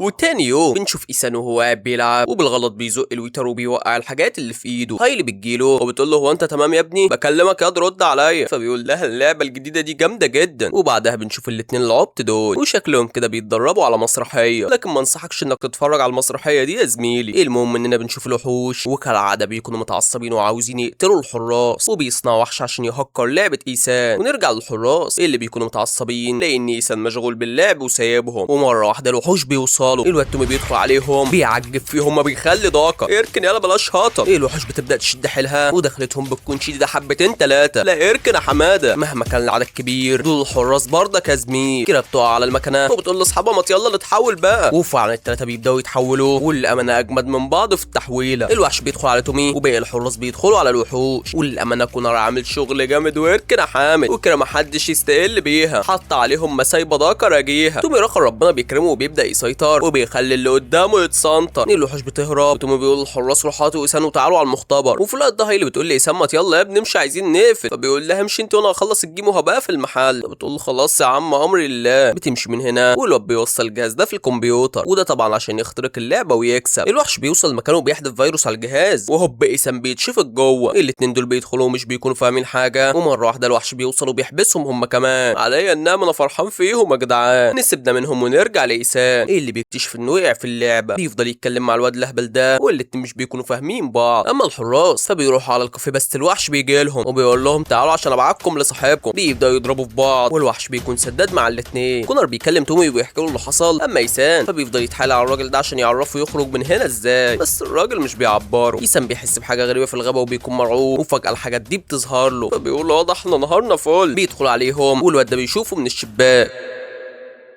وتاني يوم بنشوف ايسان وهو قاعد بيلعب، وبالغلط بيزق ال waiter وبيوقع الحاجات اللي في ايده. هايلي بتجيله وبتقول له هو انت تمام يا ابني؟ بكلمك يا رد عليا. فبيقول لها اللعبة الجديدة دي جامدة جدا. وبعدها بنشوف الاتنين العبط دول وشكلهم كده بيتدربوا على مسرحية، لكن ما انصحكش انك تتفرج على المسرحية دي يا زميلي. المهم اننا بنشوف الوحوش، وكالعادة بيكونوا متعصبين وعاوزين يقتلوا الحراس، وبيصنعوا وحش عشان يهكر لعبه ايسان. ونرجع للحراس اللي بيكونوا متعصبين لان ايسان مشغول باللعب وسايبهم. ومرة واحدة الوحوش بيوصلوا، الواد تومي بيدخل عليهم بيعجب فيهم ما بيخلي ضاقه، اركن يلا بلاش هطل. الوحوش بتبدا تشد حيلها ودخلتهم بتكون شديدة حبتين ثلاثة، لا اركن يا حمادة مهما كان العدد كبير دول الحراس برضك يا زميل. كده بتقع على المكنه وبتقول لاصحابها ما يلا نتحول بقى، وفعلا الثلاثة بيبداوا يتحولوا، والامانة اجمد من بعض في التحويله. الوحش بيدخل على تومي وباقي الحراس بيدخلوا على الوحوش، والامانة كونر عامل شغل جامد واركن يا حامد، وكده ما حدش يستقل بيها، حط عليهم مسايبه ضاقه راجيها. تومي رخر ربنا بيكرمه وبيبدا يسيطر وبيخلي اللي قدامه يتسنطر. الوحوش بتهرب وتومي بيقول للحراس روحوا هاتوا ايسان وتعالوا على المختبر. وفي الوقت ده هايلي بتقول لايسان ما يلا يا ابني امشي عايزين نقفل، فبيقول لها امشي انت وانا هخلص ال game وهبقى في المحل. فبتقول له خلاص يا عم امري لله. بتمشي من هنا والواد بيوصل الجهاز ده في الكمبيوتر، وده طبعا عشان يخترق اللعبة ويكسب. الوحش بيوصل مكانه وبيحدف فيروس على الجهاز، وهوب ايسان بيتشفط جوه. الاتنين دول بيدخلوا ومش بيكونوا فاهمين حاجة، ومرة واحدة الوحش بيوصل وبيحبسهم هم كمان. عليا النعمة انا فرحان فيهم يا جدعان. نسيبنا منهم ونرجع لايسان اللي بيكتشف انه وقع في اللعبة. بيفضل يتكلم مع الواد الاهبل ده والاتنين مش بيكونوا فاهمين بعض. اما الحراس فبيروحوا على الكافيه، بس الوحش بيجي لهم وبيقول لهم تعالوا عشان ابعتكم لصاحبكم. بيبداوا يضربوا في بعض والوحش بيكون سداد مع الاتنين. كونر بيكلم تومي وبيحكي له اللي حصل. اما ايسان فبيفضل يتحايل على الراجل ده عشان يعرفه يخرج من هنا ازاي، بس الراجل مش بيعبره. ايسان بيحس بحاجة غريبة في الغابة وبيكون مرعوب، وفجاة الحاجات دي بتظهر له فبيقول له واضح احنا نهارنا فل. بيدخل عليهم والواد ده بيشوفه من الشباك.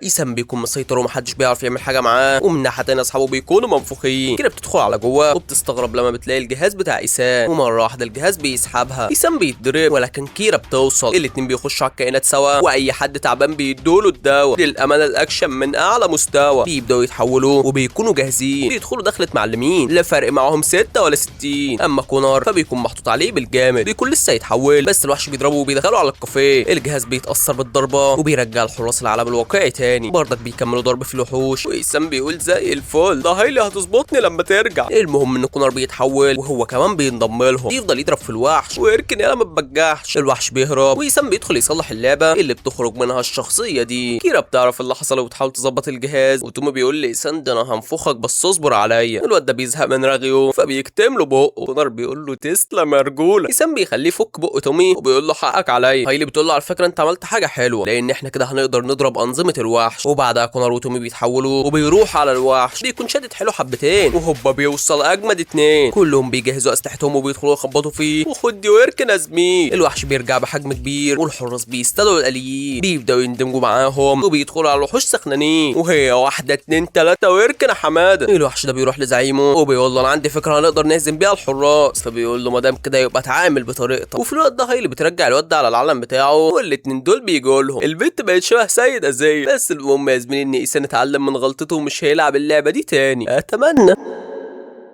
ايسان بيكون مسيطر ومحدش بيعرف يعمل حاجة معاه، ومن ناحية تانية اصحابه بيكونوا منفوخين كده. بتدخل على جوه وبتستغرب لما بتلاقي الجهاز بتاع ايسان، ومرة واحدة الجهاز بيسحبها. ايسان بيتضرب ولكن كيرا بتوصل. الاتنين بيخشوا على الكائنات سوا، واي حد تعبان بيدوله الدواء. للامانة الاكشن من اعلى مستوى. بيبداوا يتحولوا وبيكونوا جاهزين، بيدخلوا دخلة معلمين لا فرق معاهم 6 ولا 60. اما كونر فبيكون محطوط عليه بالجامد، بيكون لسه يتحول بس الوحش بيضربه وبيدخله على الكافيه. الجهاز بيتاثر بالضربه وبيرجع الحراس العالم الواقعي تاني. برضك بيكملوا ضرب في الوحوش، وإيسان بيقول زي الفل ده هايلي هتظبطني لما ترجع. المهم ان كونر بيتحول وهو كمان بينضم لهم، بيفضل يضرب في الوحش ويركن يالا ما تبجحش. الوحش بيهرب وإيسان بيدخل يصلح اللعبة اللي بتخرج منها الشخصية دي. كيرا بتعرف اللي حصل وبتحاول تظبط الجهاز، وتومي بيقول لإيسان ده انا هنفخك بس اصبر عليا. الواد ده بيزهق من رغيه فبيكتم له بقه. كونر بيقول له تسلم يا رجوله. إيسان بيخليه يفك بق تومي وبيقول له حقك عليا. هايلي بتقول له على فكرة انت عملت حاجة حلوة، لان احنا كده هنقدر نضرب انظمة الوحش. وبعدها كونر وتومي بيتحولوا وبيروح على الوحش، بيكون شادد حيله حبتين وهوبا بيوصل اجمد اتنين. كلهم بيجهزوا اسلحتهم وبيدخلوا يخبطوا فيه، وخد دي واركن يا زميل. الوحش بيرجع بحجم كبير والحراس بيستدعوا الاليين، بيبداوا يندمجوا معاهم وبيدخلوا على الوحوش سخنانين، وهي واحدة اتنين تلاتة واركن يا حمادة. الوحش ده بيروح لزعيمه وبيقول له انا عندي فكرة هنقدر نهزم بيها الحراس، فبيقول له ما دام كده يبقى اتعامل بطريقتك. وفي الوقت ده هايلي بترجع الواد ده على العالم بتاعه، والاتنين دول بيجوا لهم. البنت بقت شبه سيد ازاي. بس المهم يا زميلي ان ايسان اتعلم من غلطته ومش هيلعب اللعبة دي تاني، اتمنى.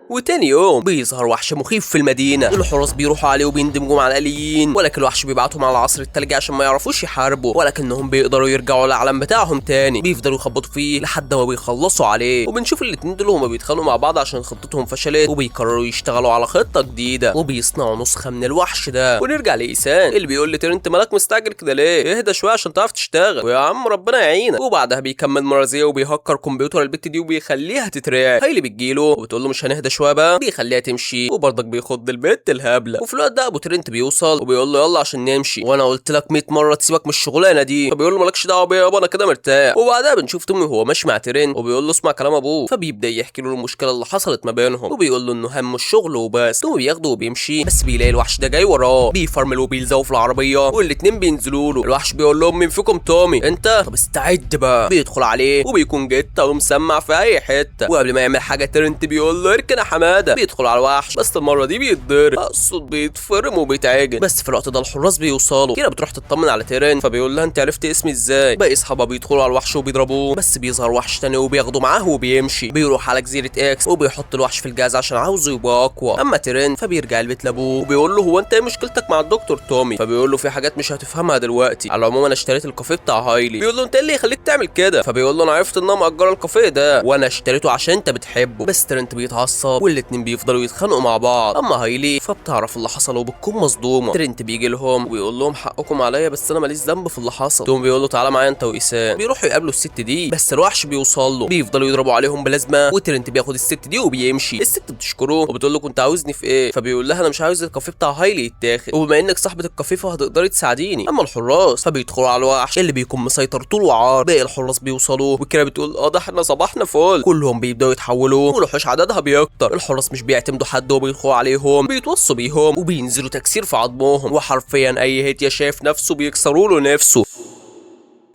وتاني يوم بيظهر وحش مخيف في المدينة، الحراس بيروحوا عليه وبيندمجوا مع الآليين، ولكن الوحش بيبعتهم على عصر التلج عشان ما يعرفوش يحاربوا، ولكنهم بيقدروا يرجعوا للعالم بتاعهم تاني. بيفضلوا يخبطوا فيه لحد ما بيخلصوا عليه. وبنشوف الاتنين دول هما بيتخانقوا مع بعض عشان خطتهم فشلت، وبيقرروا يشتغلوا على خطة جديدة وبيصنعوا نسخة من الوحش ده. ونرجع لإيسان اللي بيقول لترنت مالك مستعجل كده ليه؟ اهدى شوية عشان تعرف تشتغل، ويا عم ربنا يعينك. وبعدها بيكمل مرازية وبيهكر كمبيوتر البت دي وبيخليها تترعب. هايلي بتجيله وبتقول له مش هنهدى شوية بقى، بيخليها تمشي وبرضك بيخض البت الهبلة. وفي الوقت ده ابو ترنت بيوصل وبيقول له يلا عشان نمشي، وانا قلت لك 100 مرة تسيبك من الشغلانة دي، فبيقول له مالكش دعوه بيا يابا انا كده مرتاح. وبعدها بنشوف تومي وهو ماشي مع ترنت وبيقول له اسمع كلام ابوه، فبيبدا يحكي له المشكلة اللي حصلت ما بينهم وبيقول له انه همه الشغل وبس. تومي بياخده وبيمشي، بس بيلاقي الوحش ده جاي وراه، بيفرمل وبيلزقه في العربية والاتنين بينزلوا له. الوحش بيقول لهم مين فيكم تومي؟ انت؟ طب استعد بقى. بيدخل عليه وبيكون جته ومسمع في اي حتة، وقبل ما يعمل حاجة ترنت بيقول له اركن يا حمادة. بيدخل على الوحش بس المرة دي بيتضرب، اقصد بيتفرم وبيتعجن. بس في الوقت ده الحراس بيوصلوا. كده بتروح تطمن على تيرن، فبيقول لها انت عرفت اسمي ازاي؟ باقي اصحابها بيدخلوا على الوحش وبيضربوه، بس بيظهر وحش تاني وبياخده معاه وبيمشي. بيروح على جزيرة اكس وبيحط الوحش في الجهاز عشان عاوزه يبقى اقوى. اما تيرن فبيرجع البيت لابوه وبيقول له هو انت ايه مشكلتك مع الدكتور تومي؟ فبيقول له في حاجات مش هتفهمها دلوقتي، على العموم انا اشتريت الكافيه بتاع هايلي. بيقول له انت ايه اللي يخليك تعمل كده؟ فبيقول له انا عرفت ان انا مأجره الكافيه ده وانا اشتريته عشان انت بتحبه. بس ترنت بيتعصب والاتنين بيفضلوا يتخانقوا مع بعض. اما هايلي فبتعرف اللي حصل وبتكون مصدومة. ترنت بيجي لهم ويقول لهم حقكم عليا بس انا ماليش ذنب في اللي حصل. توم بيقول له تعالى معايا انت وايسان. بيروحوا يقابلوا الست دي بس الوحش بيوصل له، بيفضلوا يضربوا عليهم بلازما، وترنت بياخد الست دي وبيمشي. الست بتشكره وبتقول له كنت عاوزني في ايه؟ فبيقول لها انا مش عاوز الكافيه بتاع هايلي يتاخد، وبما انك صاحبه الكافيه فهتقدري تساعديني. اما الحراس فبيدخلوا على الوحش اللي بيكون مسيطر طول وعار. باقي الحراس بيوصلوا وكده بتقول اه ده احنا صباحنا فل. كلهم بيبداوا يتحولوا والوحوش عددها بيكتر. الحراس مش بيعتمدوا حد وبيدخلوا عليهم، بيتوصوا بيهم وبينزلوا تكسير في عظمهم، وحرفيا اي هيت يا شايف نفسه بيكسروا له نفسه.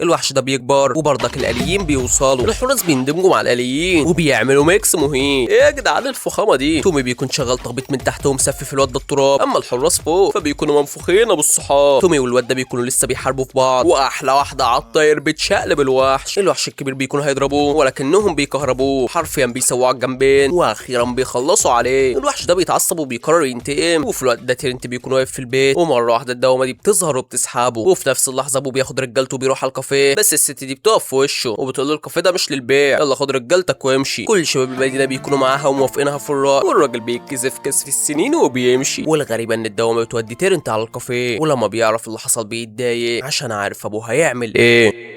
الوحش ده بيكبر وبرضك الاليين بيوصلوا. الحراس بيندمجوا مع الاليين وبيعملوا mix مهين. ايه يا جدعان الفخامة دي؟ تومي بيكون شغال تخبيط من تحت ومسفف الواد ده التراب. اما الحراس فوق فبيكونوا منفوخين ابو الصحاب. تومي والواد ده بيكونوا لسه بيحاربوا في بعض، واحلى واحدة على الطاير بتشقلب الوحش. الوحش الكبير بيكون هيضربوه ولكنهم بيكهربوه، حرفيا بيسوعوا على الجنبين واخيرا بيخلصوا عليه. الوحش ده بيتعصب وبيقرر ينتقم. وفي الوقت ده ترنت بيكون واقف في البيت، ومرة واحدة الدوامة دي بتظهر وبتسحبه. وفي نفس اللحظة ابوه بياخد رجالته وبيروح على الكافيه، بس الست دي بتقف في وشه وبتقول له الكافيه ده مش للبيع، يلا خد رجالتك وامشي. كل شباب المدينة بيكونوا معاها وموافقينها في الراي، والراجل بيتكسف كسف السنين وبيمشي. والغريبة ان الدوامة بتودي تيرنت على الكافيه، ولما بيعرف اللي حصل بيتضايق عشان عارف ابوه هيعمل ايه.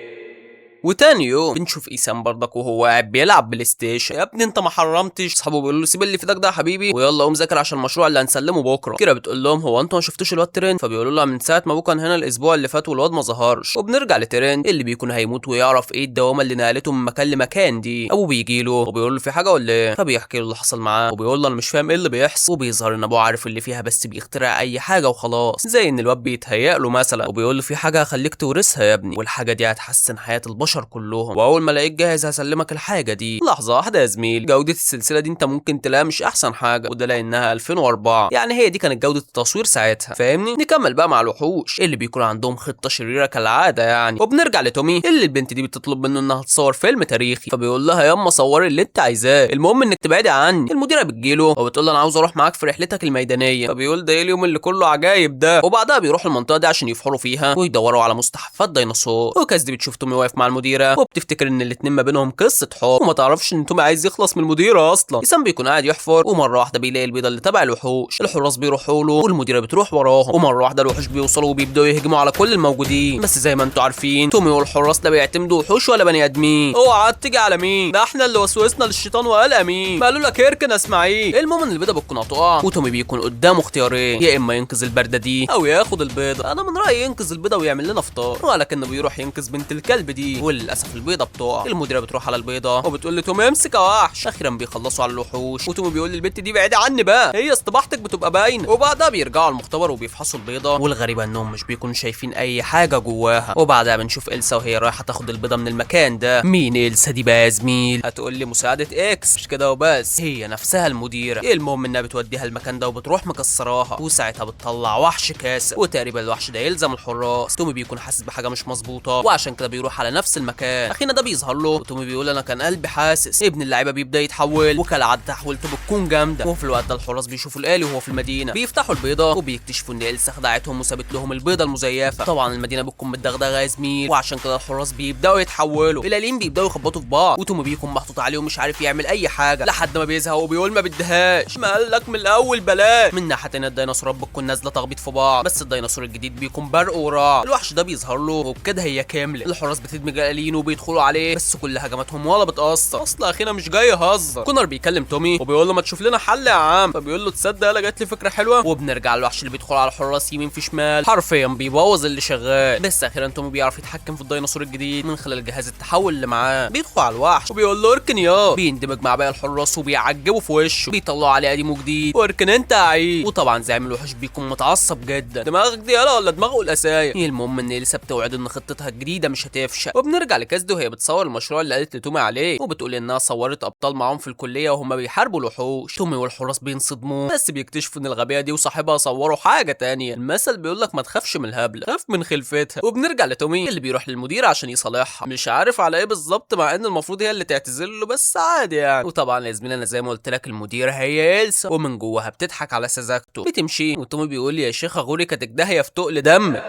وتاني يوم بنشوف ايسان برضك وهو قاعد بيلعب بلاي ستيشن. يا ابني انت ما حرمتش؟ اصحابه بيقولوا له سيب اللي في ايدك ده يا حبيبي ويلا قوم ذاكر عشان المشروع اللي هنسلمه بكره. كيرا بتقول لهم هو انتوا ما شفتوش الواد ترند؟ فبيقولوا لها من ساعة ما ابوه كان هنا الاسبوع اللي فات والواد ما ظهرش. وبنرجع لترند اللي بيكون هيموت ويعرف ايه الدوامة اللي نقلته من مكان لمكان دي. ابوه بيجي له وبيقول له في حاجة ولا ايه؟ فبيحكي له اللي حصل معاه وبيقول له انا مش فاهم ايه اللي بيحصل. وبيظهر ان ابوه عارف اللي فيها بس بيخترع اي حاجة وخلاص، زي ان الواد بيتهيأ له مثلا. وبيقول له في حاجة هخليك تورثها يا ابني، والحاجة دي هتحسن حياة البشر كلهم، واول ما الاقيك جاهز هسلمك الحاجة دي. لحظة واحدة يا زميل، جوده السلسلة دي انت ممكن تلاقيها مش احسن حاجة، وده لانها 2004، يعني هي دي كانت جوده التصوير ساعتها، فاهمني؟ نكمل بقى مع الوحوش اللي بيكون عندهم خطه شريرة كالعادة يعني. وبنرجع لتومي اللي البنت دي بتطلب منه انها تصور فيلم تاريخي، فبيقول لها ياما صوري اللي انت عايزاه، المهم انك تبعدي عني. المديرة بتجيله وبتقول له انا عاوز اروح معاك في رحلتك الميدانية، فبيقول ده ايه اليوم اللي كله عجايب ده. وبعدها بيروحوا المنطقة دي عشان يفحروا فيها ويدوروا على مستحفات ديناصور. وكاس دي بتشوف تومي واقف مع المديرة وبتفتكر ان الاتنين ما بينهم قصة حب، وما تعرفش ان تومي عايز يخلص من المديرة اصلا. ايسان بيكون قاعد يحفر ومرة واحدة بيلاقي البيضة اللي تبع الوحوش، الحراس بيروحوا له والمديره بتروح وراهم، ومرة واحدة الوحوش بيوصلوا وبيبداوا يهجموا على كل الموجودين. بس زي ما انتم عارفين تومي والحراس لا بيعتمدوا وحوش ولا بني ادمين. اوعى تيجي على مين، ده احنا اللي وسوسنا للشيطان وقال امين، ما قالوا لك اركن اسمعيه. المهم ان البيضة بتكون هتقع وتومي بيكون قدامه اختيارين، يا اما ينقذ البرده دي او ياخد البيضة. انا من رايي ينقذ البيضة ويعمل لنا فطار، ولكنه بيروح ينقذ بنت الكلب دي، وللاسف البيضة بتقع. المديرة بتروح على البيضة وبتقول لتومي امسك يا وحش. اخيرا بيخلصوا على الوحوش وتومي بيقول للبنت دي بعيدة عني بقى، هي استباحتك بتبقى باينة. وبعدها بيرجعوا المختبر وبيفحصوا البيضة، والغريبة انهم مش بيكونوا شايفين اي حاجة جواها. وبعدها بنشوف إلسا وهي رايحة تاخد البيضة من المكان ده. مين إلسا دي بقى يا زميل؟ هتقول لي مساعدة اكس، مش كده وبس، هي نفسها المديرة. المهم انها بتوديها المكان ده وبتروح مكسراها، وساعتها بتطلع وحش كاسر، وتقريبا الوحش ده يلزم الحراس. تومي بيكون حاسس بحاجة مش مظبوطة وعشان كده بيروح على نفس المكان. اخينا ده بيظهر له وتومي بيقول انا كان قلبي حاسس. ابن اللعيبة بيبدا يتحول وكالعادة تحويلته بتكون جامدة. وفي الوقت ده الحراس بيشوفوا الآلي وهو في المدينة، بيفتحوا البيضة وبيكتشفوا ان إلسا خدعتهم وسابت لهم البيضة المزيفه. طبعا المدينة بتكون متدغدغه يا زميل، وعشان كده الحراس بيبداوا يتحولوا، الالين بيبداوا يخبطوا في بعض، وتومي بيكون محطوط عليه ومش عارف يعمل اي حاجة لحد ما بيزهق وبيقول ما بديهاش، ما قال لك من الاول بلاش. من ناحية تانية الديناصورات بتكون نازله تخبيط في بعض، بس الديناصور الجديد بيكون برق ورعد، الوحش ده بيظهر له وبكده هي كاملة. الحراس بتدمج الالين وبيدخلوا عليه، بس كل هجماتهم ولا بتاثر، اصل اخينا مش جاي يهزر. كونر بيكلم تومي وبيقول له ما تشوف لنا حل يا عم، فبيقول له تصدق يالا جات لي فكرة حلوة. وبنرجع للوحش اللي بيدخل على الحراس يمين في شمال، حرفيا بيبوظ اللي شغال. بس اخيرا تومي بيعرف يتحكم في الديناصور الجديد من خلال جهاز التحول اللي معاه. بيدخل على الوحش وبيقول له اركن يا، بيندمج مع باقي الحراس وبيعجبه في وشه، بيطلعوا عليه قديم وجديد، واركن انت يا عيد. وطبعا زعيم الوحوش بيكون متعصب جدا، دماغك دي يالا ولا دماغه الاسايا. المهم ان إليسا بتوعد ان خطتها الجديدة مش هتفشل. وبنرجع لكاسدي وهي بتصور المشروع اللي قالت لتومي عليه، وبتقول انها صورت ابطال معاهم في الكلية وهم بيحاربوا الوحوش. تومي والحراس بينصدموا، بس بيكتشفوا ان الغبية دي وصاحبها صوروا حاجة تانية. المثل بيقول لك ما تخافش من الهبلة، خاف من خلفتها. وبنرجع لتومي اللي بيروح للمدير عشان يصالحها، مش عارف على ايه بالظبط، مع ان المفروض هي اللي تعتذر له، بس عادي يعني. وطبعا يا زميلي انا زي ما قلت لك المديرة هي إلسا، ومن جواها بتضحك على سذاجته. بتمشي وتومي بيقول يا شيخه غوري كانت داهية في تقل دمك.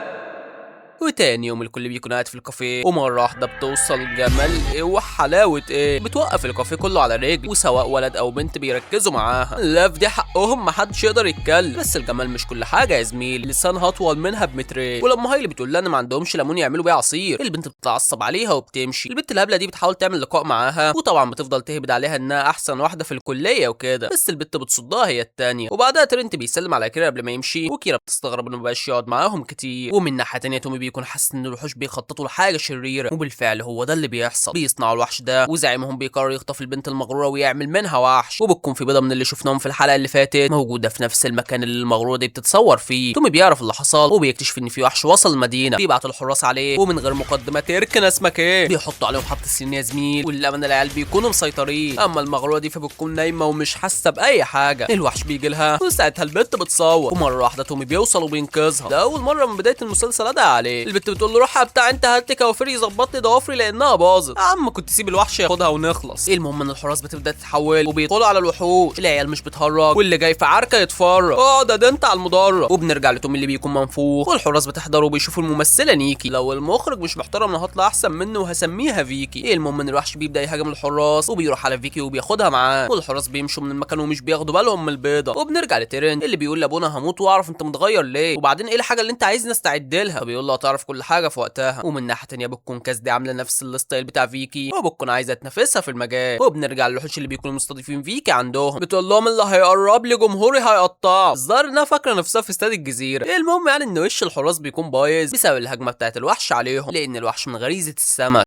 وتاني يوم الكل بيكون قاعد في الكافيه، ومرة واحدة بتوصل جمال ايه وحلاوة ايه، بتوقف الكافيه كله على رجل، وسواء ولد او بنت بيركزوا معاها. لا في دي حقهم، محدش يقدر يتكلم، بس الجمال مش كل حاجة يا زميل، لسانها اطول منها بمترين. ولما هايلي بتقول لها ان ما عندهمش ليمون يعملوا بيه عصير، البنت بتتعصب عليها وبتمشي. البنت الهبلة دي بتحاول تعمل لقاء معاها، وطبعا بتفضل تهبد عليها انها احسن واحدة في الكلية وكده، بس البنت بتصدها هي التانية. وبعدها ترنت بيسلم على كيرا قبل ما يمشي، وكيرا بتستغرب انه مبقاش يقعد معاهم كتير. ومن ناحية تانية تومي بيكون حاسس ان الوحوش بيخططوا لحاجة شريرة، وبالفعل هو ده اللي بيحصل، بيصنعوا الوحش ده، وزعيمهم بيقرر يخطف البنت المغروره ويعمل منها وحش. وبتكون في بيضة من اللي شفناهم في الحلقة اللي فاتت موجودة في نفس المكان اللي المغروره دي بتتصور فيه. تومي بيعرف اللي حصل وبيكتشف ان في وحش وصل المدينة، بيبعت الحراس عليه، ومن غير مقدمات اركن اسمك ايه، بيحطوا عليهم حط السنين يا زميل، والامانة العيال بيكونوا مسيطرين. اما المغروره دي فبتكون نايمة ومش حاسه باي حاجة، الوحش بيجي لها وساعتها البنت بتصور، ومرة واحدة تومي بيوصل وبينقذها. ده اول مرة من بداية المسلسل ادعى عليه. البنت بتقول له روح يا بتاع انت هات لي كوافير يظبط لي ضوافري لانها باظت، يا عم كنت سيب الوحش ياخدها ونخلص. المهم ان الحراس بتبدا تتحول وبيدخلوا على الوحوش، العيال مش بتهرج، واللي جاي في عركة يتفرج، اقعد ده انت على المدرج. وبنرجع لتومي اللي بيكون منفوخ، والحراس بتحضر وبيشوفوا الممثلة نيكي، لو المخرج مش محترم انا هطلع احسن منه وهسميها فيكي. المهم ان الوحش بيبدا يهاجم الحراس وبيروح على فيكي وبياخدها معاه، والحراس بيمشوا من المكان ومش بياخدوا بالهم من البيضة. وبنرجع لتيرن اللي بيقول لابونا هموت واعرف انت متغير ليه، وبعدين ايه الحاجة اللي انت عايزني استعد لها، بيقول له هتعرف كل حاجة في وقتها. ومن ناحية تانية بتكون كاسدي عامله نفس ال style بتاع فيكي وبتكون عايزه تنافسها في المجال. وبنرجع للوحوش اللي بيكونوا مستضيفين فيكي عندهم، بتقول لهم اللي هيقرب لي جمهوري هيقطعه. الظاهر انها فاكره نفسها في استاد الجزيرة. المهم يعني ان وش الحراس بيكون بايظ بسبب الهجمة بتاعت الوحش عليهم، لان الوحش من غريزة السمك.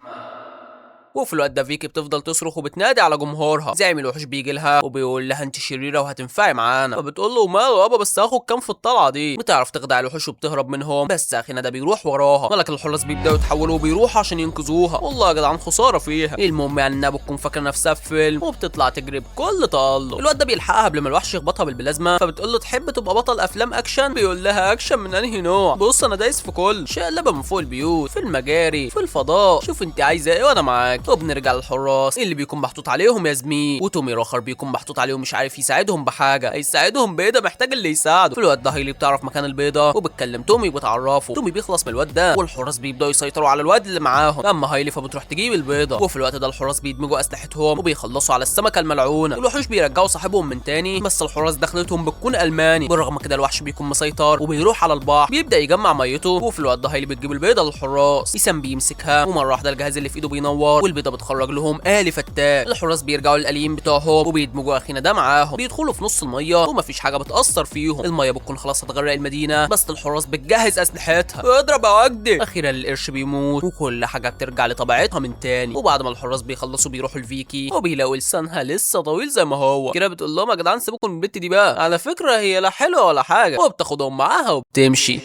وفي الوقت ده فيكي بتفضل تصرخ وبتنادي على جمهورها. زعيم الوحوش بيجي لها وبيقول لها انت شريرة وهتنفعي معانا، فبتقول له ماله يابا بس هاخد كام في الطلعة دي. بتعرف تخدع الوحوش وبتهرب منهم، بس اخينا ده بيروح وراها، ولكن الحراس بيبداوا يتحولوا وبيروحوا عشان ينقذوها. والله يا جدعان خسارة فيها. المهم يعني انها بتكون فاكره نفسها في فيلم وبتطلع تجري بكل تألق. الواد ده بيلحقها قبل ما الوحش يخبطها بالبلازما، فبتقول له تحب تبقى بطل افلام اكشن؟ بيقول لها اكشن من انهي نوع؟ بص انا دايس في كل شقلبه، من فوق البيوت، في المجاري، في الفضاء، شوف انت عايزه ايه وانا معاك. وبنرجع للحراس اللي بيكون محطوط عليهم يا زميل، وتومي راخر بيكون محطوط عليهم مش عارف يساعدهم بحاجة، هيساعدهم بايه؟ ده محتاج اللي يساعده. في الوقت ده هايلي بتعرف مكان البيضة وبتكلم تومي وبتعرفه. تومي بيخلص من الواد ده والحراس بيبداوا يسيطروا على الواد اللي معاهم. اما هايلي فبتروح تجيب البيضة. وفي الوقت ده الحراس بيدمجوا اسلحتهم وبيخلصوا على السمكة الملعونة. الوحوش بيرجعوا صاحبهم من تاني، بس الحراس دخلتهم بتكون الماني. بالرغم كده الوحش بيكون مسيطر وبيروح على البحر بيبدا يجمع ميته. وفي الوقت ده هايلي بتجيب البيضة للحراس، ايسان بيمسكها ومرة واحدة الجهاز اللي في ايده بينور والبيضة بتخرج لهم آلي فتاك. الحراس بيرجعوا للآليين بتوعهم وبيدمجوا اخينا ده معاهم، بيدخلوا في نص المية ومفيش حاجة بتاثر فيهم. المية بتكون خلاص هتغرق المدينة، بس الحراس بتجهز اسلحتها. اضرب يا وجدي. اخيرا القرش بيموت وكل حاجة بترجع لطبيعتها من تاني. وبعد ما الحراس بيخلصوا بيروحوا لفيكي وبيلاقوا لسانها لسه طويل زي ما هو كده. بتقول لهم يا جدعان سيبكم من البت دي بقى، على فكرة هي لا حلوة ولا حاجة، وبتاخدهم معاها وبتمشي.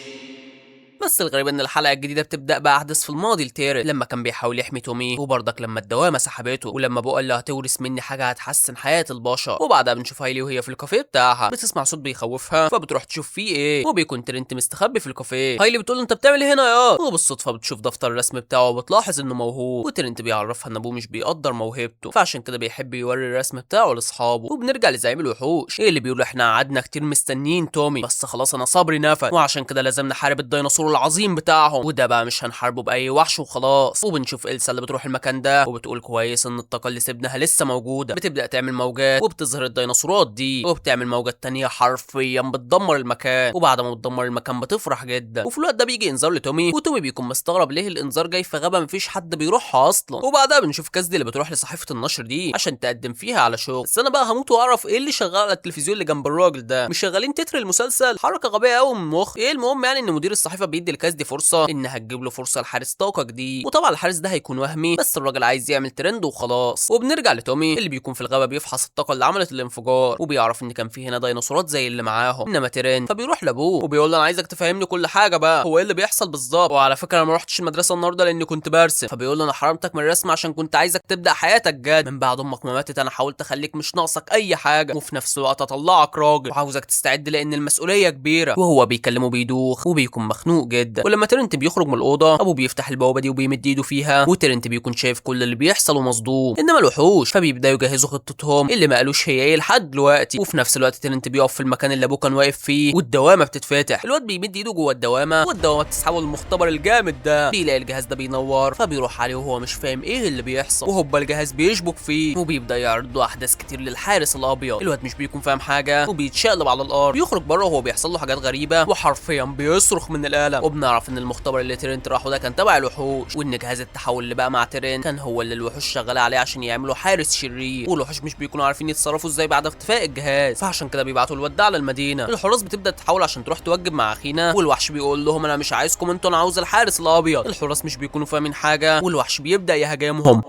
بس الغريب ان الحلقة الجديدة بتبدا باحداث في الماضي لتيري لما كان بيحاول يحمي تومي، وبرضك لما الدوامة سحبته، ولما ابوه قال له هتورث مني حاجة هتحسن حياة البشر. وبعدها بنشوف هايلي وهي في الكافيه بتاعها بتسمع صوت بيخوفها، فبتروح تشوف فيه ايه، وبيكون ترنت مستخبي في الكافيه. هايلي بتقول له انت بتعمل ايه هنا يا، وبالصدفه بتشوف دفتر الرسم بتاعه وبتلاحظ انه موهوب. وترنت بيعرفها ان ابوه مش بيقدر موهبته، فعشان كده بيحب يوري الرسم بتاعه لاصحابه. وبنرجع لزعيم الوحوش ايه اللي بيقول احنا قعدنا كتير مستنيين تومي، بس خلاص انا صبري نفد، وعشان كده لازم نحارب الديناصور العظيم بتاعهم، وده بقى مش هنحاربه باي وحش وخلاص. وبنشوف إلسا اللي بتروح المكان ده وبتقول كويس ان الطاقة اللي سيبناها لسه موجودة. بتبدا تعمل موجات وبتظهر الديناصورات دي، وبتعمل موجات تانية حرفيا بتدمر المكان. وبعد ما بتدمر المكان بتفرح جدا. وفي الوقت ده بيجي انذار لتومي، وتومي بيكون مستغرب ليه الانذار جاي في غابه مفيش حد بيروحها اصلا. وبعدها بنشوف كازدي اللي بتروح لصحيفة النشر دي عشان تقدم فيها على شغل. بس انا بقى هموت واعرف ايه اللي شغال على التلفزيون اللي جنب الراجل ده، مش شغالين تتر المسلسل؟ حركة غبية قوي من مخ. ايه المهم يعني ان مدير الصحيفة بيدي لكازدي فرصة انها تجيب له فرصة لحارس طاقة جديد، وطبعا الحارس ده هيكون وهمي، بس الراجل عايز يعمل ترند وخلاص. وبنرجع لتومي اللي بيكون في الغابة بيفحص الطاقة اللي عملت الانفجار، وبيعرف ان كان في هنا ديناصورات زي اللي معاهم. انما ترند فبيروح لابوه وبيقول له انا عايزك تفهمني كل حاجة بقى، هو ايه اللي بيحصل بالظبط؟ وعلى فكرة انا ما رحتش المدرسة النهارده لاني كنت برسم. فبيقول له انا حرمتك من الرسم عشان كنت عايزك تبدا حياتك جد، من بعد امك ما ماتت انا حاولت اخليك مش ناقصك اي حاجة، وفي نفس الوقت اطلعك راجل، وعاوزك تستعد لان المسؤولية كبيرة. وهو بيكلمه بيدوخ وبيكون مخنوق جدا. ولما ترنت بيخرج من الاوضة ابوه بيفتح البوابة دي وبيمد ايده فيها، وترنت بيكون شايف كل اللي بيحصل ومصدوم. انما الوحوش فبيبداوا يجهزوا خطتهم اللي ما قالوش هي ايه لحد دلوقتي. وفي نفس الوقت ترنت بيقف في المكان اللي ابوه كان واقف فيه، والدوامه بتتفتح. الواد بيمد ايده جوه الدوامة والدوامه بتسحبه للمختبر الجامد ده. بيلاقي الجهاز ده بينور، فبيروح عليه وهو مش فاهم ايه اللي بيحصل، وهوبا الجهاز بيشبك فيه وبيبدا يعرض له احداث كتير للحارس الابيض. الواد مش بيكون فاهم حاجة وبيتشقلب على الارض، بيخرج بره وهو بيحصل له حاجات غريبة وحرفيا بيصرخ من الالم. وبنعرف ان المختبر اللي ترنت راحة ده كان تبع الوحوش، وان جهاز التحول اللي بقى مع ترنت كان هو اللي الوحوش شغالة عليه عشان يعملوا حارس شرير، والوحوش مش بيكونوا عارفين يتصرفوا ازاي بعد اختفاء الجهاز، فعشان كده بيبعتوا الواد ده على المدينة. الحراس بتبدا تتحول عشان تروح توجب مع اخينا، والوحش بيقول لهم انا مش عايزكم انتوا، انا عاوز الحارس الابيض. الحراس مش بيكونوا فاهمين حاجة والوحش بيبدا يهاجمهم.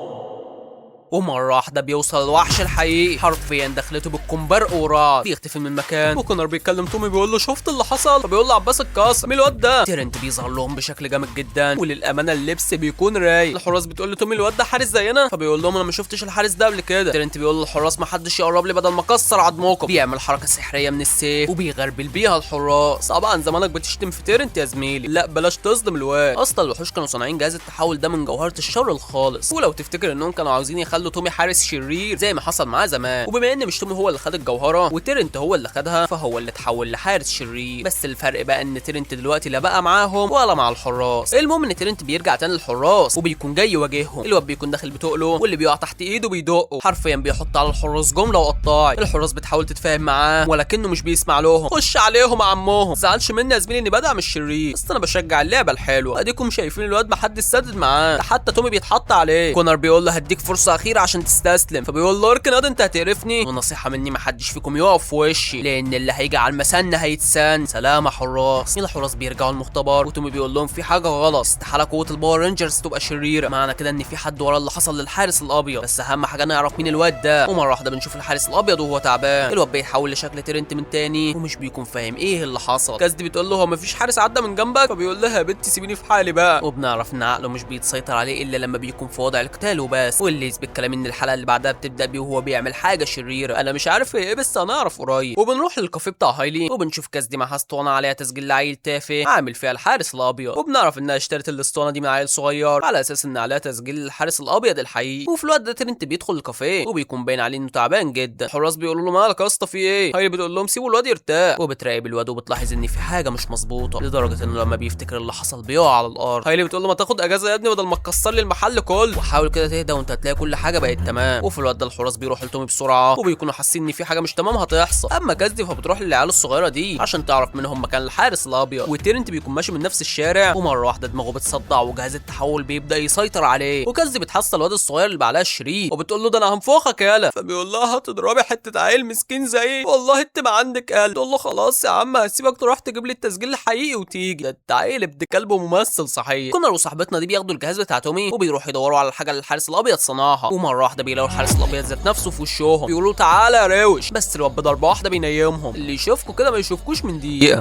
ومرة واحدة بيوصل الوحش الحقيقي، حرفيا دخلته بتكون برق ورعد، بيختفي من المكان. وكونر بيتكلم تومي بيقول له شفت اللي حصل؟ فبيقول له عباس الكاس مين الواد ده؟ ترنت بيظهر لهم بشكل جامد جدا، وللامانة اللبس بيكون رايق. الحراس بتقول لتومي الواد ده حارس زينا؟ فبيقول لهم انا ما شفتش الحارس ده قبل كده. ترنت بيقول للحراس ما حدش يقرب لي بدل ما اكسر عظمكم. بيعمل حركة سحرية من السيف وبيغربل بيها الحراس. طبعا زمانك بتشتم في ترنت يا زميلي، لا بلاش تصدم الواد. اصلا الوحوش كانوا صانعين جهاز التحول ده من جوهرة الشر الخالص، ولو تفتكر انهم كانوا عاوزين يخلوا يخلوا تومي حارس شرير زي ما حصل معاه زمان. وبما ان مش تومي هو اللي خد الجوهرة وترنت هو اللي خدها، فهو اللي اتحول لحارس شرير. بس الفرق بقى ان ترنت دلوقتي لا بقى معاهم ولا مع الحراس. المهم ان ترنت بيرجع تاني للحراس وبيكون جاي يواجههم. الواد بيكون داخل بتقله، واللي بيقع تحت ايده بيدقه، حرفيا بيحط على الحراس جملة وقطاعي. الحراس بتحاول تتفاهم معاه ولكنه مش بيسمع لهم. خش عليهم يا عمهم، تزعلش مني يا زميلي اني بدعم الشرير، بس انا بشجع اللعبة الحلوة. اديكم شايفين الواد محدش سدد معاه، حتى تومي بيتحط عليه. كونر بيقول له هديك فرصة اخيرة عشان تستسلم، فبيقول له اركن انت هتقرفني، ونصيحة مني محدش فيكم يقف في وشي، لان اللي هيجي على المسنة هيتسن. سلام يا حراس. الحراس بيرجعوا المختبر وتومي بيقول لهم في حاجة غلط، استحالة قوة ال Power Rangers تبقى شريرة، معنى كده ان في حد ورا اللي حصل للحارس الابيض، بس اهم حاجة نعرف مين الواد ده. ومرة واحدة بنشوف الحارس الابيض وهو تعبان. الواد بيتحول لشكل ترنت من تاني ومش بيكون فاهم ايه اللي حصل. كازدي بتقول له هو مفيش حارس عدى من جنبك؟ فبيقول لها يا بنتي سيبيني في حالي بقى. وبنعرف ان عقله مش بيتسيطر عليه الا لما بيكون في وضع القتال وبس. واللي يثبت كلامي ان الحلقة اللي بعدها بتبدا بيه وهو بيعمل حاجة شريرة، انا مش عارف ايه بس هنعرف قريب. وبنروح للكافيه بتاع هايلي وبنشوف كازدي معاها اسطوانة عليها تسجيل لعيل تافه عامل فيها الحارس الابيض، وبنعرف انها اشترت الاسطوانة دي من عيل صغير على اساس ان عليها تسجيل الحارس الابيض الحقيقي. وفي الوقت ده ترنت بيدخل الكافيه وبيكون باين عليه انه تعبان جدا. الحراس بيقولوا له مالك يا اسطى في ايه؟ هايلي بتقول لهم سيبوا الواد يرتاح، وبتراقب الواد وبتلاحظ ان في حاجة مش مظبوطة، لدرجة انه لما بيفتكر اللي حصل بيقع على الارض. هايلي بتقول له ما تاخد اجازه يا ابني بدل ما تكسر لي المحل كله، وحاول كده تهدى وانت هتلاقي كل حاجة بقت تمام. وفي الوقت ده الحراس بيروحوا لتومي بسرعة وبيكونوا حاسين ان في حاجة مش تمام هتحصل. اما كازدي فبتروح للعيال الصغيرة دي عشان تعرف منهم مكان الحارس الابيض. وتيرنت بيكون ماشي من نفس الشارع، ومرة واحدة دماغه بتصدع وجهاز التحول بيبدا يسيطر عليه. وكازدي بتحصل الواد الصغير اللي بعلها الشريط وبتقول له ده انا هنفخك يالا، فبيقول لها هتضربي حتة عيل مسكين زيي، والله انت ما عندك قلب. تقول له خلاص يا عم هسيبك تروح تجيب لي التسجيل الحقيقي وتيجي، ده انت عيل ابن كلب وممثل صحيح. كونر وصاحبتنا دي بياخدوا الجهاز بتاع تومي وبيروحوا يدوروا على الحاجة اللي الحارس الابيض صنعها. ومرة واحدة بيلاقوا الحارس الابيض ذات نفسه في وشهم، بيقولوا تعالى يا روش، بس الواد بضربه واحدة بينيمهم، اللي يشوفكوا كده ما يشوفكوش من دقيقة.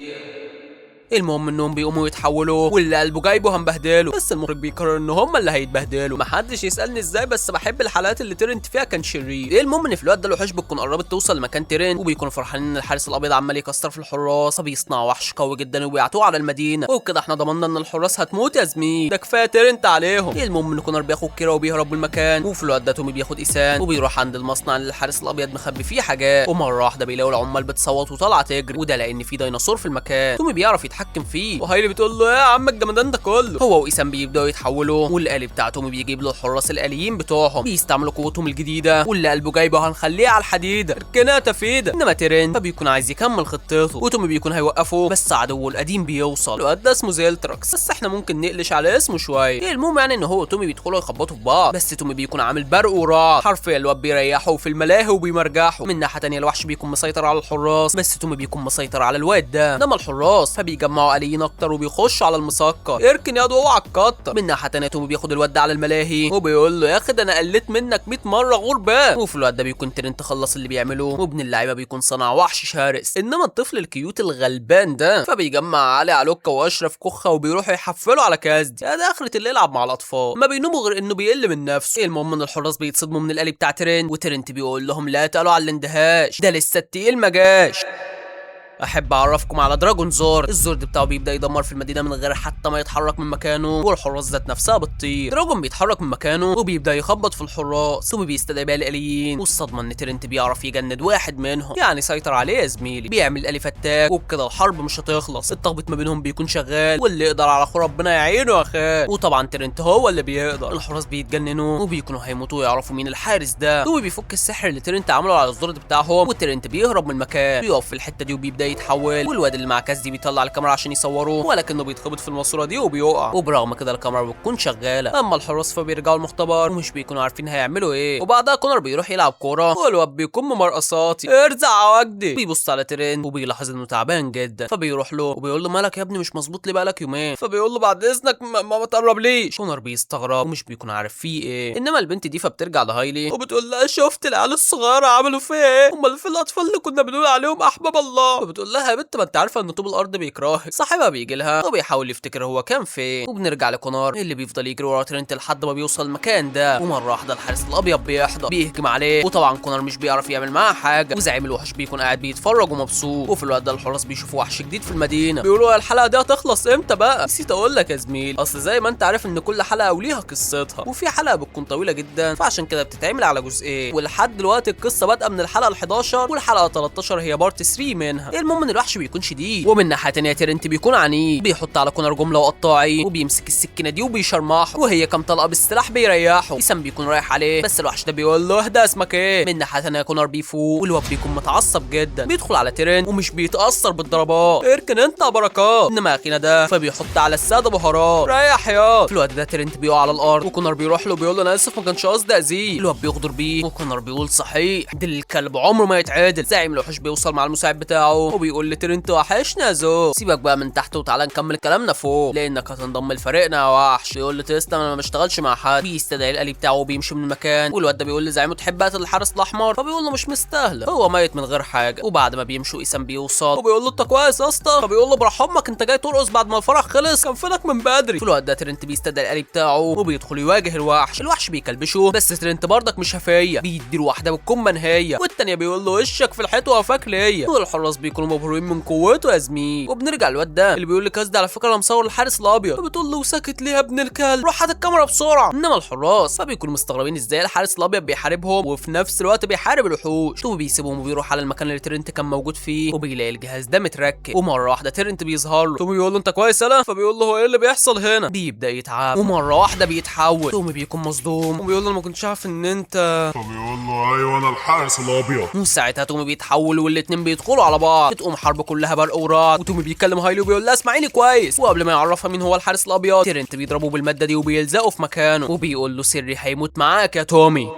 المهم انهم بيقوموا يتحولوا واللي قلبه جايبه هنبهدله، بس المخرج بيقرر ان هم اللي هيتبهدلوا. محدش يسالني ازاي، بس بحب الحلقات اللي ترنت فيها كان شرير. المهم ان في الوقت ده الوحوش بتكون قربت توصل لمكان ترنت، وبيكونوا فرحانين ان الحارس الابيض عمال يكسر في الحراس، فبيصنعوا وحش قوي جدا وبيعتوه على المدينة. وبكده احنا ضمننا ان الحراس هتموت يا زميل، ده كفاية ترنت عليهم. المهم ان كونر بياخد كيرا وبيهرب من المكان، وفي الوقت ده تومي بياخد ايسان وبيروح عند المصنع اللي الحارس الابيض مخبي فيه حاجات. ومرة واحدة بيلاقوا العمال بتصوت وطالعه تجري، وده لان في ديناصور في المكان. تومي بيعرف يتحكم فيه، وهايلي بتقول له يا عم الجمدان ده كله. هو وايسان بيبداوا يتحولوا، والآلي بتاع تومي بيجيب له الحراس الآليين بتوعهم، بيستعملوا قوتهم الجديدة، واللي قلبه جايبه هنخليه على الحديدة اركنها تفيده. انما ترنت فبيكون عايز يكمل خطته، وتومي بيكون هيوقفه، بس عدوه القديم بيوصل. الواد ده اسمه زيلتراكس، بس احنا ممكن نقلش على اسمه شوية. المهم يعني ان هو وتومي بيدخلوا يخبطوا في بعض، بس تومي بيكون عامل برق ورعد، حرفيا الواد بيريحه في الملاهي وبيمرجحه. من ناحية تانية الوحش بيكون مسيطر على الحراس، بس تومي بيكون مسيطر على الواد ده. انما الحراس فبيجمعوا آليين اكتر وبيخشوا على المسكر، اركن يا اوعى تكتر. من ناحية تانية تومي بياخد الواد ده على الملاهي وبيقول له يا اخي ده انا قلت منك 100 مرة غربان. وفي الوقت ده بيكون ترنت خلص اللي بيعمله، وابن اللعيبة بيكون صنع وحش شرس. انما الطفل ال cute الغلبان ده فبيجمع علي علوكه واشرف كخه وبيروحوا يحفلوا على كازدي. ده اخره اللي يلعب مع الاطفال، ما بينوموا غير انه بيقل من نفسه. المهم ان الحراس بيتصدموا من الآلي بتاع ترنت، وترنت بيقول لهم لا تقلوا على الاندهاش، ده لسه التقيل ما جاش. احب اعرفكم على دراجون زورد. الزورد بتاعه بيبدا يدمر في المدينة من غير حتى ما يتحرك من مكانه، والحراس ذات نفسها بتطير. دراجون بيتحرك من مكانه وبيبدا يخبط في الحراس، ثم بيستدعي بقى الاليين. والصدمه ان ترنت بيعرف يجند واحد منهم، يعني سيطر عليه يا زميلي، بيعمل الالي فتاك، وبكده الحرب مش هتخلص. التخبيط ما بينهم بيكون شغال، واللي يقدر على اخو ربنا يعينه يا خال. وطبعا ترنت هو اللي بيقدر. الحراس بيتجننوا وبيكونوا هيموتوا ويعرفوا مين الحارس ده. تومي بيفك السحر اللي ترنت عمله على الزورد بتاعهم، وترنت بيهرب من المكان، بيقف في الحتة دي وبيبدا يتحول. والواد اللي مع كازدي بيطلع الكاميرا عشان يصوروه، ولكنه بيتخبط في الماسورة دي وبيقع، وبرغم كده الكاميرا بتكون شغالة. اما الحراس فبيرجعوا المختبر ومش بيكونوا عارفين هيعملوا ايه. وبعدها كونر بيروح يلعب كورة، والواد بيكون ممرقصاتي ارزع وجدي. بيبص على ترنت وبيلاحظ انه تعبان جدا، فبيروح له وبيقول له مالك يا ابني مش مظبوط ليه بقالك يومين؟ فبيقول له بعد اذنك ما تقربليش. كونر بيستغرب ومش بيكون عارف فيه ايه. انما البنت دي فبترجع لهايلي وبتقول لها شفت العيال الصغيرة عملوا فيا ايه؟ امال في الاطفال اللي كنا بنقول عليهم احباب الله؟ فبتقول لها يا بنت ما انت عارفه ان طوب الارض بيكرهك. صاحبها بيجي لها وبيحاول يفتكر هو كان فين. وبنرجع لكونار اللي بيفضل يجري ورا ترنت لحد ما بيوصل المكان ده، ومرة واحدة الحارس الابيض بيحضر بيهجم عليه، وطبعا كونار مش بيعرف يعمل معاه حاجة، وزعيم الوحوش بيكون قاعد بيتفرج ومبسوط. وفي الوقت ده الحراس بيشوفوا وحش جديد في المدينة، بيقولوا الحلقة دي هتخلص امتى بقى؟ نسيت اقول لك يا زميل، اصل زي ما انت عارف ان كل حلقة وليها قصتها، وفي حلقة بتكون طويلة جدا فعشان كده بتتعمل على جزئين، ولحد دلوقتي القصة بادئه من الحلقة ال11 والحلقة 13 هي part 3 منها. المهم ان الوحش بيكون شديد، ومن ناحية تانية ترنت بيكون عنيد، بيحط على كونر جملة وقطاعي وبيمسك السكينة دي وبيشرمحه، وهي كام طلقه بالسلاح بيريحه. ايسان بيكون رايح عليه بس الوحش ده بيقول له اهدى اسمك ايه. من ناحية تانية كونر بيفوق والواد بيكون متعصب جدا، بيدخل على ترنت ومش بيتاثر بالضربات، اركن انت يا بركات. انما اخينا ده فبيحط على السادة بهارات، ريح يا. في الوقت ده ترنت بيقع على الارض وكونر بيروح له بيقول له انا اسف ما كانش قصدي اذيه. الواد بيغدر بيه وكونر بيقول صحيح دي الكلب عمره ما يتعدل. زعيم الوحوش بيوصل مع المساعد بتاعه وبيقول لترنت وحشنا يا زو، سيبك بقى من تحت وتعالى نكمل كلامنا فوق لانك هتنضم لفريقنا يا وحش. يقول له تسلم انا ما بشتغلش مع حد. بيستدعي الالي بتاعه وبيمشي من المكان، والواد ده بيقول لزعيمه تحب اقتل الحارس الاحمر؟ فبيقول له مش مستاهلة هو ميت من غير حاجة. وبعد ما بيمشوا ايسان بيوصل وبيقول له انت كويس يا اسطى؟ فبيقول له براح امك انت جاي ترقص بعد ما الفرح خلص، كان فينك من بدري. في الوقت ده ترنت بيستدعي الالي بتاعه وبيدخل يواجه الوحش. الوحش بيكلبشه بس ترنت برضك مش هفيه، بيديله واحدة بتكون منهيه والتانية بيقول له وشك في الحيط وقفاك ليا، والحراس بيكونوا مبهورين من قوته يا زميل. وبنرجع للواد ده اللي بيقول لكاس ده على فكرة انا مصور الحارس الابيض، فبتقول له ساكت ليه يا ابن الكلب، روح هات الكاميرا بسرعة. انما الحراس فبيكونوا مستغربين ازاي الحارس الابيض بيحاربهم وفي نفس الوقت بيحارب الوحوش. تومي بيسيبهم وبيروح على المكان اللي ترنت كان موجود فيه وبيلاقي الجهاز ده متركب، ومرة واحدة ترنت بيظهر له. تومي بيقول له انت كويس يالا؟ فبيقول له هو ايه اللي بيحصل هنا؟ بيبدا يتعب ومرة واحدة بيتحول. تومي بيكون مصدوم وبيقول له انا ما كنتش عارف ان انت، فبيقول له ايوه انا الحارس الابيض. وساعتها تومي بيتحول والاتنين بيدخلوا على بعض، بتقوم حرب كلها برق ورعد. وتومي بيكلم هايلي وبيقول لها اسمعيني كويس، وقبل ما يعرفها مين هو الحارس الابيض ترنت بيضربه بالماده دي وبيلزقه في مكانه وبيقول له سري هيموت معاك يا تومي.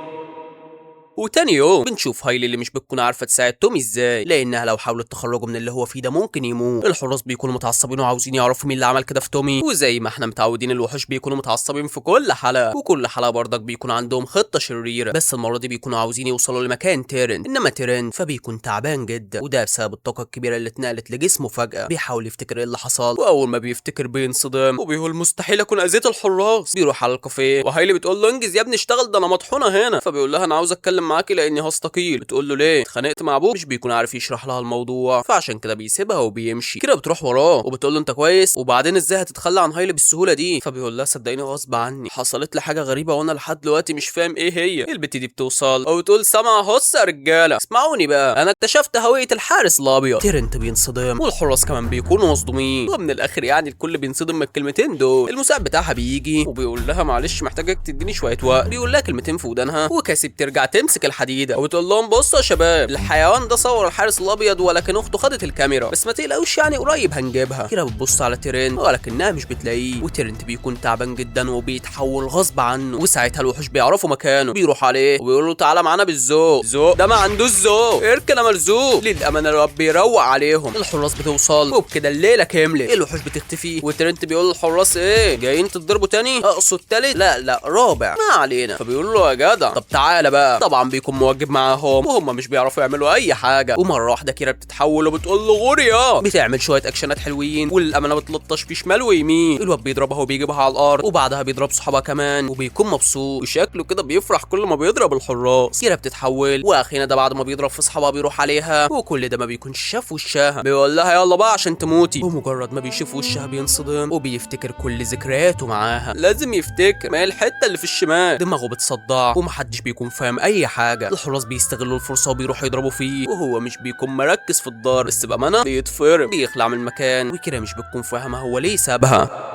وتاني يوم بنشوف هايلي اللي مش بتكون عارفه تساعد تومي ازاي، لانها لو حاولت تخرجه من اللي هو فيه ده ممكن يموت. الحراس بيكونوا متعصبين وعاوزين يعرفوا مين اللي عمل كده في تومي، وزي ما احنا متعودين الوحوش بيكونوا متعصبين في كل حلقة، وكل حلقة برضك بيكون عندهم خطه شريرة، بس المرة دي بيكونوا عاوزين يوصلوا لمكان تيرنت. انما تيرنت فبيكون تعبان جدا، وده بسبب الطاقة الكبيرة اللي اتنقلت لجسمه فجاة. بيحاول يفتكر ايه اللي حصل، واول ما بيفتكر بينصدم وبيقول مستحيل اكون اذيت الحراس. بيروح على الكافيه وهايلي بتقول له انجز يا ابني اشتغل ده انا مطحونه هنا. فبيقول لها انا عاوز اتكلم معاكي لاني هستقيل. بتقول له ليه؟ اتخانقت مع ابوك؟ مش بيكون عارف يشرح لها الموضوع، فعشان كده بيسيبها وبيمشي. كده بتروح وراه وبتقول له انت كويس؟ وبعدين ازاي هتتخلى عن هايلي بالسهولة دي؟ فبيقول لها صدقيني غصب عني، حصلت لي حاجة غريبة وانا لحد دلوقتي مش فاهم ايه هي. البت دي بتوصل وبتقول سامعه هص يا رجاله اسمعوني بقى، انا اكتشفت هوية الحارس الابيض. تيرنت بينصدم والحراس كمان بيكونوا مصدومين، ومن الاخر يعني الكل بينصدم من الكلمتين دول. المساعد بتاعها بيجي وبيقول لها معلش محتاجك تديني شوية وقت، بيقول لها كلمتين في ودانها، وكاسي بترجع تمسك الحديدة وبتقول لهم بصوا يا شباب الحيوان ده صور الحارس الابيض ولكن اخته خدت الكاميرا، بس ما تقلقوش يعني قريب هنجيبها. كده بتبص على تيرنت ولكنها مش بتلاقيه، وتيرنت بيكون تعبان جدا وبيتحول غصب عنه، وساعتها الوحوش بيعرفوا مكانه، بيروح عليه وبيقولوا له تعالى معانا بالذوق، ذوق ده ما عندوش ذوق، اركن يا مرزوق. للامانة الواد بيروق عليهم. الحراس بتوصل وبكده الليلة كملت، الوحوش بتختفي وترنت بيقول للحراس ايه جايين تتضربوا تاني؟ اقصد تالت؟ لا لا رابع، ما علينا. فبيقول له يا جدع طب تعالى بقى. طبعا بيكون موجب معاهم وهم مش بيعرفوا يعملوا اي حاجة، ومرة واحدة كيرا بتتحول وبتقول له غوريا، بتعمل شوية اكشنات حلوين وللامانة بتلطش في شمال ويمين. الواد بيضربها وبيجيبها على الارض، وبعدها بيضرب صحابها كمان وبيكون مبسوط وشكله كده بيفرح كل ما بيضرب الحراس. كيرا بتتحول واخينا ده بعد ما بيضرب في صحابها بيروح عليها، وكل ده ما بيكونش شاف وشها، بيقول لها يلا بقى عشان تموتي. ومجرد ما بيشوف وشها بينصدم وبيفتكر كل ذكرياته معاها، لازم يفتكر ما هي الحتة اللي في الشمال. دماغه بتصدع ومحدش بيكون فاهم اي حاجة. الحراس بيستغلوا الفرصة وبيروحوا يضربوا فيه، وهو مش بيكون مركز في الضرب، بس بامانه بيتفرم بيخلع من المكان، وكده مش بتكون فاهمه هو ليه سابها.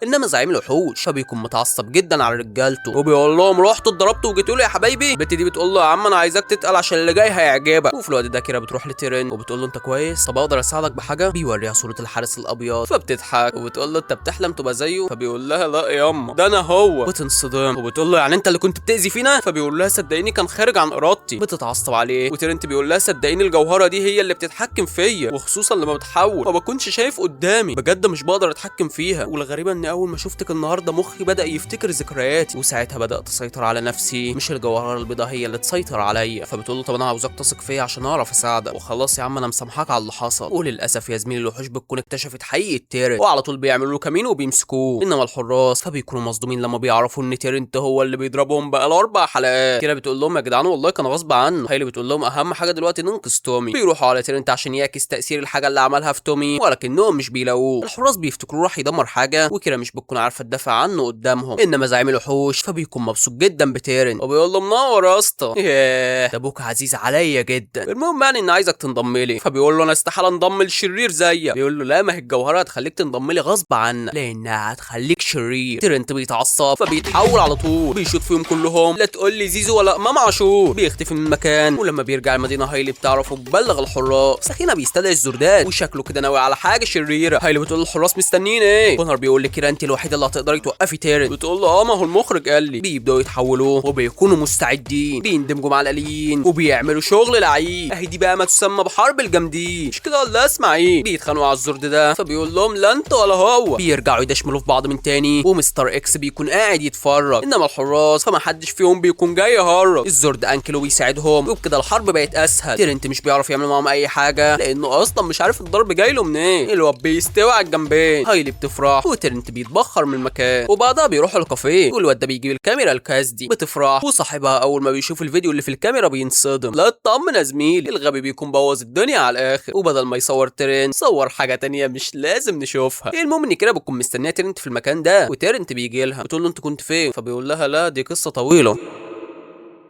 انما زعيم الوحوش فبيكون متعصب جدا على رجالته وبيقول لهم رحتوا اتضربتوا وجيتوا لي يا حبايبي. البت دي بتقول له يا عم انا عايزاك تتقل عشان اللي جاي هيعجبك. وفي الوقت ده كده بتروح لتيرن وبتقول له انت كويس؟ طب اقدر اساعدك بحاجة؟ بيوريها صوره الحارس الابيض، فبتضحك وبتقول له انت بتحلم تبقى زيه؟ فبيقول لها لا ياما ده انا هو. بتنصدم وبتقول له يعني انت اللي كنت بتاذي فينا؟ فبيقول لها صدقيني كان خارج عن ارادتي. بتتعصب عليه وتيرنت بيقول لها صدقيني الجوهرة دي هي اللي بتتحكم فيا، وخصوصا لما بتحول ما بكونش شايف قدامي، بجد مش بقدر اتحكم فيها، والغريبة ان اول ما شفتك النهارده مخي بدا يفتكر ذكرياتي، وساعتها بدات اسيطر على نفسي، مش الجوهرة البيضاء هي اللي تسيطر عليا. فبتقول له طب انا عاوزاك تثق فيا عشان اعرف اساعدك، وخلاص يا عم انا مسامحاك على اللي حصل. وللاسف يا زميلي الوحوش بتكون اكتشفت حقيقة تيرنت، وعلى طول بيعملوا له كمين وبيمسكوه. انما الحراس فبيكونوا مصدومين لما بيعرفوا ان تيرنت هو اللي بيضربهم بقاله 4 حلقات. كده بتقول لهم يا جدعان والله كان غصب عنه. هايلي بتقول لهم اهم حاجة دلوقتي ننقذ تومي. بيروحوا على تيرنت عشان يعكس تاثير الحاجة اللي عملها في تومي، ولكنهم مش بيلاقوه. الحراس بيفتكروه راح يدمر حاجة، وكده مش بتكون عارفه تدافع عنه قدامهم. انما زعيم الوحوش فبيكون مبسوط جدا بتيرنت وبيقول له منور يا اسطى، ياه ده ابوك عزيز عليا جدا. المهم يعني ان عايزك تنضم لي. فبيقول له انا استحالة انضم لشرير زيك. بيقول له لا، ما هي الجوهرة هتخليك تنضم لي غصب عنك لانها هتخليك شرير. تيرنت بيتعصب فبيتحول على طول، بيشوط فيهم كلهم، لا تقول لي زيزو ولا امام عاشور. بيختفي من المكان، ولما بيرجع المدينة هايلي بتعرفه وبتبلغ الحراس. سخينه بيستدعي الزردات وشكله كده ناوي على حاجة شريرة. هايلي بتقول للحراس مستنيين ايه؟ كونر بيقول لكيرا انت الوحيدة اللي هتقدري توقفي تيرنت. بتقول له اه ما هو المخرج قال لي. بيبداوا يتحولوا وبيكونوا مستعدين، بيندمجوا مع الاليين وبيعملوا شغل لعيب. اهي دي بقى ما تسمى بحرب الجامدين، مش كده ولا اسمع ايه؟ بيتخانقوا على الزرد ده، فبيقول لهم لا انت ولا هو. بيرجعوا يدشملوا في بعض من تاني، ومستر اكس بيكون قاعد يتفرج. انما الحراس فما حدش فيهم بيكون جاي يهرب. الزرد انكلو بيساعدهم، وبكده الحرب بقت اسهل. تيرنت مش بيعرف يعمل معاهم اي حاجة لانه اصلا مش عارف الضرب جاي له منين. الواد بيستوي على الجنبين. هايلي بتفرح وتيرنت بيتبخر من المكان، وبعدها بيروحوا الكافيه، والواد ده بيجيب الكاميرا لكاسدي. بتفرح، وصاحبها اول ما بيشوف الفيديو اللي في الكاميرا بينصدم. لا اطمن يا زميلي، الغبي بيكون بوظ الدنيا على الاخر، وبدل ما يصور تيرنت صور حاجة تانية مش لازم نشوفها. المهم ان كده بتكون مستنيه تيرنت في المكان ده، وتيرنت بيجي لها بتقول له انت كنت فين؟ فبيقول لها لا دي قصة طويلة.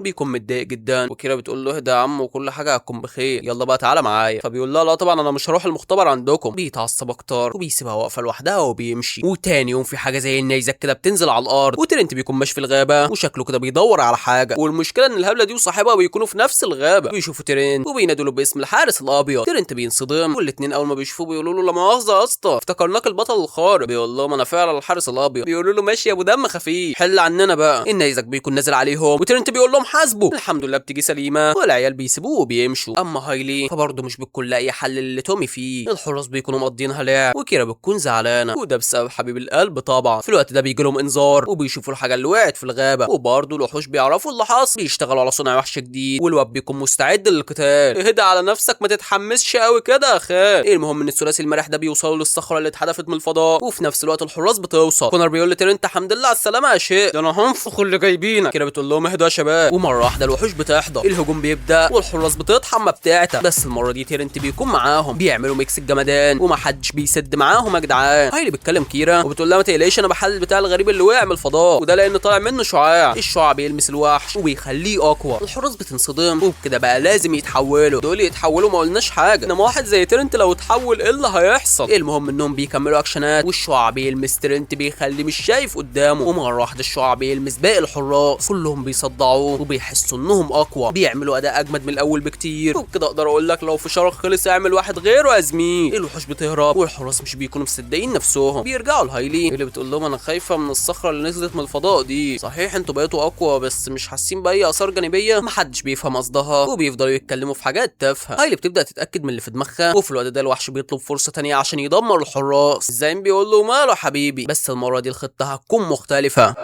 بيكون متضايق جدا، وكيرا بتقول له اهدى يا عم وكل حاجة هتكون بخير، يلا بقى تعالى معايا. فبيقول لها لا طبعا انا مش هروح المختبر عندكم. بيتعصب اكتر وبيسيبها واقفة لوحدها وبيمشي. وتاني يوم في حاجة زي النيزك كده بتنزل على الارض، وترنت بيكون ماشي في الغابة وشكله كده بيدور على حاجة. والمشكلة ان الهبلة دي وصاحبها بيكونوا في نفس الغابة. بيشوفوا ترنت وبينادوا له باسم الحارس الابيض. ترنت بينصدم، والاثنين اول ما بيشوفوه بيقولوا له لا مؤاخذة يا اسطى افتكرناك البطل الخارق. بيقول لهم انا فعلا الحارس الابيض. بيقولوا له ماشي يا ابو دم خفيف حل عننا بقى. النيزك بيكون نازل عليهم، وترنت بيقول لهم حاسبه. الحمد لله بتيجي سليمة، والعيال بيسيبوه وبيمشوا. اما هايلي فبرضه مش بتكون لاقي حل اللي تومي فيه. الحراس بيكونوا مقضينها لعب، وكيرا بتكون زعلانة، وده بسبب حبيب القلب طبعا. في الوقت ده بيجي لهم انذار وبيشوفوا الحاجة اللي وقعت في الغابة، وبرضه الوحوش بيعرفوا اللي حصل. بيشتغلوا على صنع وحش جديد، والواد بيكون مستعد للقتال. اهدى على نفسك ما تتحمسش قوي كده يا خال. المهم ان الثلاثي المرح ده بيوصلوا للصخره اللي اتحدفت من الفضاء، وفي نفس الوقت الحراس بتوصل. كونر بيقول لترنت الحمد لله على السلامة يا شيخ، ده انا هنفخ اللي جايبينك. كيرا بتقول لهم اهدوا يا شباب. ومرة واحدة الوحوش بتحضر، الهجوم بيبدا والحراس بتطحن ما بتاعتها، بس المرة دي تيرنت بيكون معاهم. بيعملوا mix الجمدان ومحدش بيسد معاهم يا جدعان. هايلي بتكلم كيرا وبتقول لها ما تقلقيش انا بحلل بتاع الغريب اللي وقع من الفضاء، وده لان طالع منه شعاع، الشعاع بيلمس الوحش وبيخليه اقوى. الحراس بتنصدم، وبكده بقى لازم يتحولوا. دول يتحولوا ما قلناش حاجة، انما واحد زي تيرنت لو اتحول ايه اللي هيحصل؟ المهم انهم بيكملوا اكشنات، والشعاع بيلمس تيرنت بيخليه مش شايف قدامه، ومرة واحدة الشعاع بيلمس باقي الحراس، كلهم بيصدعوه وبيحسوا انهم اقوى، بيعملوا اداء اجمد من الاول بكتير. وبكده اقدر اقول لك لو فشارك خلص اعمل واحد غيره يا زميل. الوحوش بتهرب والحراس مش بيكونوا مصدقين نفسهم. بيرجعوا لهايلي اللي بتقول لهم انا خايفة من الصخرة اللي نزلت من الفضاء دي، صحيح انتوا بقيتوا اقوى بس مش حاسين باي اثار جانبيه؟ محدش بيفهم قصدها وبيفضلوا يتكلموا في حاجات تافهة. هايلي بتبدا تتاكد من اللي في دماغها، وفي الوقت ده الوحش بيطلب فرصة تانية عشان يدمر الحراس. الزعيم بيقول له ماله حبيبي، بس المرة دي الخطة هتكون مختلفة.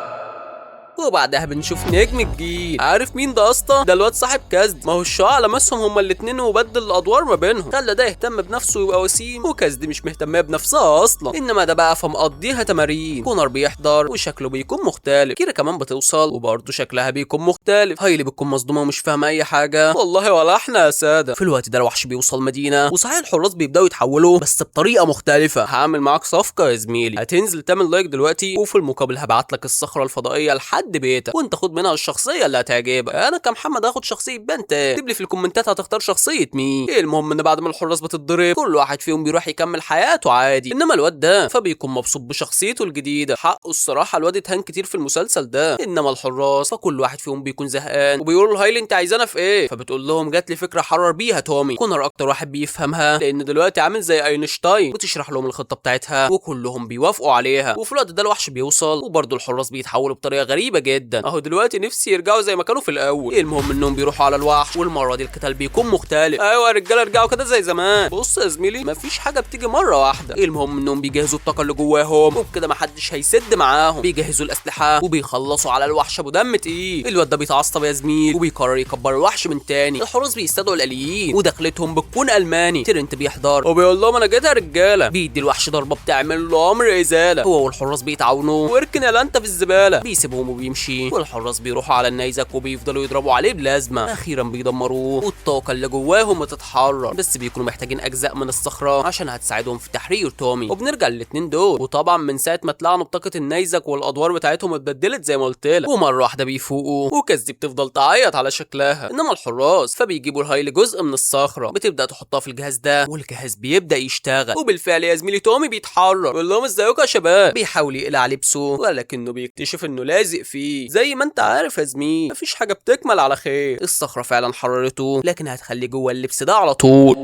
وبعدها بنشوف نجم الجيل. عارف مين ده اصلا؟ ده الواد صاحب كازدي. ما هو الشعاع لمسهم هما الاتنين وبدل الادوار ما بينهم، خلى ده يهتم بنفسه ويبقى وسيم، وكازدي مش مهتمة بنفسها اصلا. انما ده بقى فمقضيها تمارين. كونر بيحضر وشكله بيكون مختلف. كيرا كمان بتوصل وبرضه شكلها بيكون مختلف. هايلي بتكون مصدومة ومش فاهمه اي حاجة، والله ولا احنا يا ساده. في الوقت ده الوحش بيوصل مدينة، وصحيح الحراس بيبداوا يتحولوا بس بطريقة مختلفة. هعمل معاك صفقة يا زميلي، هتنزل تعمل like دلوقتي، وفي المقابل هبعت لك الصخرة الفضائية لحد بيتك، وانت خد منها الشخصية اللي هتعجبك. انا كمحمد هاخد شخصية بنت، اكتب لي في الكومنتات هتختار شخصية مين. المهم ان بعد ما الحراس بتتضرب كل واحد فيهم بيروح يكمل حياته عادي، انما الواد ده فبيكون مبسوط بشخصيته الجديدة. حقه الصراحة الواد اتهان كتير في المسلسل ده. انما الحراس فكل واحد فيهم بيكون زهقان وبيقولوا لهايلي انت عايزانا في ايه؟ فبتقول لهم جات لي فكرة حرر بيها تومي. كونر اكتر واحد بيفهمها لان دلوقتي عامل زي اينشتاين، وتشرح لهم الخطة بتاعتها وكلهم بيوافقوا عليها. وفي الوقت ده الوحش بيوصل وبرضه الحراس بيتحولوا بطريقة غريبة غريبة جدا. اهو دلوقتي نفسي يرجعوا زي ما كانوا في الاول. المهم انهم بيروحوا على الوحش، والمرة دي القتال بيكون مختلف. ايوه يا رجاله ارجعوا كده زي زمان. بص يا زميلي مفيش حاجة بتيجي مرة واحدة. المهم انهم بيجهزوا الطاقة اللي جواهم، وبكده محدش هيسد معاهم. بيجهزوا الاسلحة وبيخلصوا على الوحش ابو دم تقيل. الواد ده بيتعصب يا زميل وبيقرر يكبر الوحش من تاني. الحراس بيستدعوا الاليين ودخلتهم بتكون الماني. ترنت بيحضر وبيقول لهم انا جيت يا رجاله. بيدي الوحش ضربه بتعمل له امر ازالة. هو والحراس بيتعاونوا واركن يا انت في الزبالة. بيسيبهم وبيمشي، والحراس بيروحوا على النيزك وبيفضلوا يضربوا عليه بلازما. اخيرا بيدمروه والطاقة اللي جواهم بتتحرر، بس بيكونوا محتاجين اجزاء من الصخرة عشان هتساعدهم في تحرير تومي. وبنرجع للاتنين دول، وطبعا من ساعة ما طلعوا بطاقة النيزك والادوار بتاعتهم اتبدلت زي ما قلت لك. ومرة واحدة بيفوقوا وكازدي بتفضل تعيط على شكلها. انما الحراس فبيجيبوا الهايلي جزء من الصخرة، بتبدا تحطها في الجهاز ده والجهاز بيبدا يشتغل. وبالفعل يا زميلي تومي بيتحرر بيقول لهم ازيكم يا شباب. بيحاول يقلع لبسه ولكنه بيكتشف انه لازق فيه. زي ما انت عارف يا زميل مفيش حاجة بتكمل على خير. الصخرة فعلا حررته، لكن هتخليه جوه اللبس ده على طول.